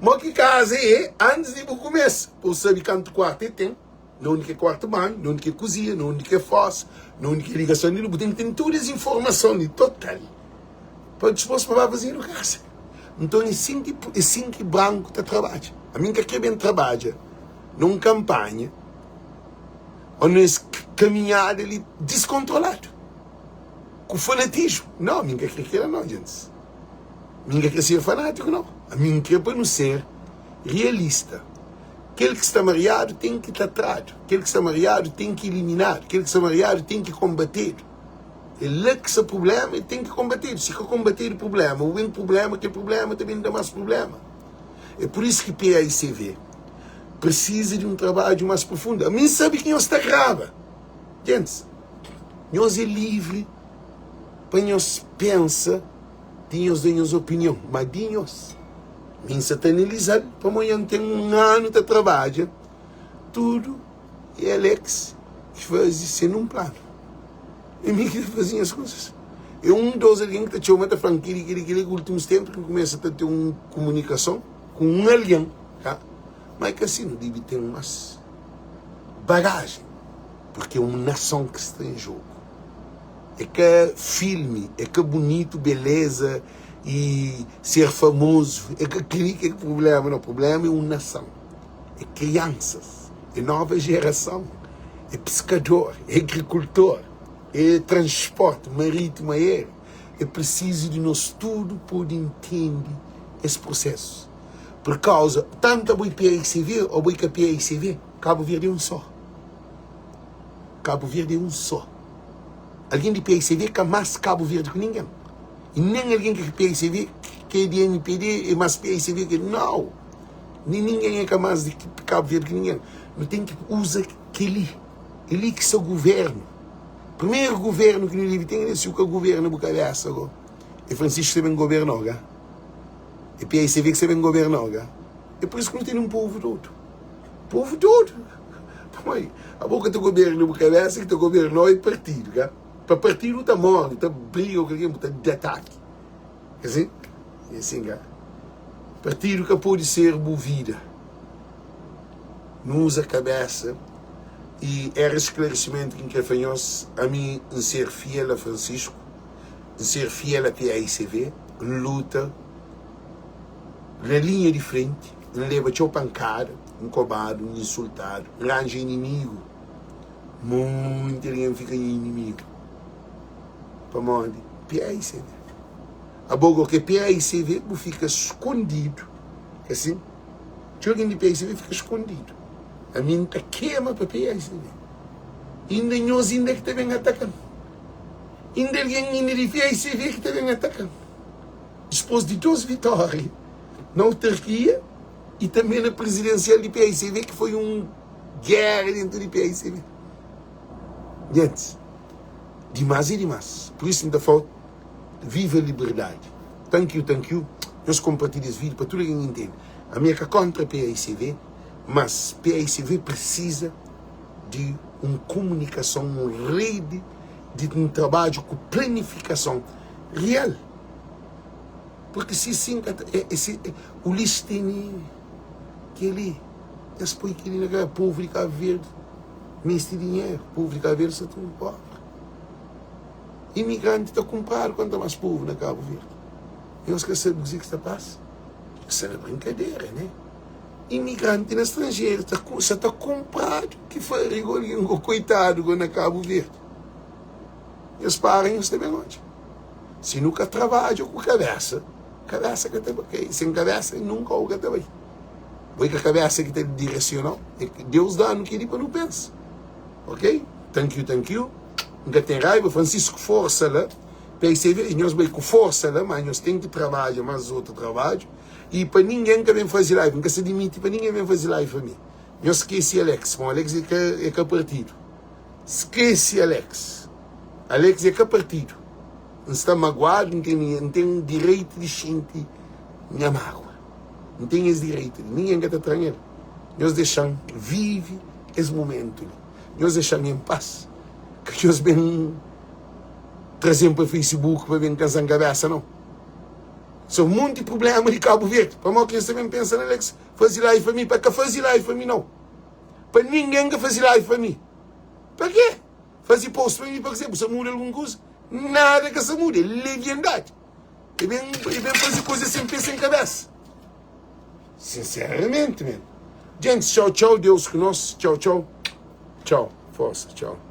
mo ki kaza é antis di bu kumesa, pa bu sabe kantu kuartu e ten. Na undi ki é kuartu banhu, na undi ki é kuzinha, na undi ki é fosa, na undi ki é ligason di lus. Bu ten ki ten tudu es informason li total pa dispôs pa ba fazedu kasa. Nton é sin ki é sin ki branku ta trabadja. Ami N ka kre ben trabadja na un kanpanha ô na es kaminhada li diskontroladu ku fanatismu. Nau, ami N ka kre kila nau, djentis. Mi N ka kre ser fanátiku nau. Ami N kre pa nu ser realista. Kel ki sta mariadu ten ki ta tradu, kel ki sta mariadu ten ki iliminadu, kel ki sta mariadu ten ki konbatedu. É la ki sta prubléma, el ten ki konbatedu. Si ka konbatedu prubléma, bu ben ku prubléma, kel prubléma ta ben da más prubléma. É pur isu ki PAICV prisiza di un trabadju más profundu. Ami N sabe ki nhos ta graba. Gentis, nhos é livri pa nhos pensa di nhos da nhos opinion, má di nhos. Mi N sa ta analiza-l pamodi dja N ten un anu ta trabadja tudu e Alex ki faze sen un planu. É mi ki ta faze nhas kuzas. É un, dos algen ki ta txoma ta fla-m kili, kili, kili. Últimus ténpu ki N kumesa ta ten un kumunikason ku un algen, ka? Má é ka si, nu debe ten más bagajen purki é un nason ki sta en jogu. É ka filmi, é ka bunitu, beleza i ser famozu é ka kel-li ki é prubléma, nau. Prubléma é un nason, é kriansas, é nova jerason, é piskador, é agrikultor, é transporti marítimu, aériu. É prisizu di nos tudu pode intende es prosésu. Pur kauza, tantu abo é PAICV ô bo é ka PAICV, Kabu Verdi é un só. Kabu Verdi é un só. Algen di PAICV ka más Kabu Verdi ku ningen. I nen algen ki é PAICV ki é di mpd é más PAICV ki nau. Nen ningen é ka más di Kabu Verdi ki ningen. Nu ten ki uza kel-li. É li ki sta guvernu. Primeru guvernu ki nu debe ten é si bu ka guverna bu kabésa go. É Francisco ki sta ben goberna-u ga. É PAICV ki sta ben goberna-u ga. É pur isu ki nu tene un povu dodu. Povu dodu. Pamodi abo ka ta goberna bu kabésa, ki ta goberna-u é partidu ga. Pa partidu bu ta móre, bu ta briga ku algen, bu ta da ataki. É asin? É asin ga. Partidu ka pode ser bu vida. Nu uza kabésa i éra sklarisimentu ki N kre fla nhos, ami N ser fiel a Francisco, N ser fiel a PAICV, N luta na linha di frenti, N leba txeu pankada, N kobadu, N insultadu, N ranja inimigu, monti algen fika nha inimigu pamodi PAICV. Abo go ke PAICV bu fika skondidu, asin? Txeu algen di PICV fika skondidu. Ami N ta kema pa PICV. Inda nhos inda ki ta ben ataka-m. Inda algen inda di PICV ki ta ben ataka-m. Dispôs di dos vitória na autarkia i tanbe na prizidensial di PICV ki foi un géra dentu di PICV. Gentis, dimás é dimás. Pur isu N ta fla-u. Viva liberdade. Thank you, thank you. Nhos compartilha es vídeo pa tudo alguém entende. Ami é ka contra PAICV, mas PAICV precisa de um comunicação, um rede de um trabalho com planificação real. Porque se sim, é, é, se, é, o lixo tem que ali, es põe aquele na cara, povo de Cabo Verde, mesti dinheiro, povo de Cabo Verde está tudo pobre. Imigranti ta kunpradu kuantu más povu na Kabu Verdi. Nhos ka sabe kuzê ki sta pasa? Sta na brinkadera, né? Imigranti na stranjeru ta sa ta kunpradu ki fari go algen go koitadu go na Kabu Verdi. Nhos para nhos ta ben odja. Si nu ka trabadja ku kabesa, kabesa ka ta bai. Sen kabesa nunka u ka ta bai. Bo é ka kabesa ki ta diresiona-u. Deus da-nu kel-li pa nu pensa. Ok? Thank you, thank you. N ka ten raiba Francisco força la PICV nhos bai ku força la mas nhos ten ki trabadja mas otu trabadju e pa ninguém ka ben fazi live n ka sa dimiti pa ninguém ben fazi live pa mi nhos skesi Alex bom Alex é ka é ka partido skesi Alex Alex é ka partido n sta maguadu n ten n ten direito di xinti nha magua n ten es direito li ninguém ka ta tran el nhos dexan vivi es momento li. Nhos dexa-m en pas. Ka nhos ben traze-m pa Facebook pa ben kansa-m kabésa, nau. So monti prubléma di Kabu Verdi. Pamodi ki nhos ta ben pensa na Alex faze live pa mi? Pa ka faze live pa mi, nau. Pa ningen ka faze live pa mi. Pa ke? Faze post pa mi pa kuzê? Bu sa muda algun kuza? Nada ka sa muda. É leviandadi. É ben, é ben faze kuza sen pé sen kabésa. Sinceramente, man. Gents, tchau, tchau. Deus ku nos. Tchau, tchau. Tchau. Força, tchau.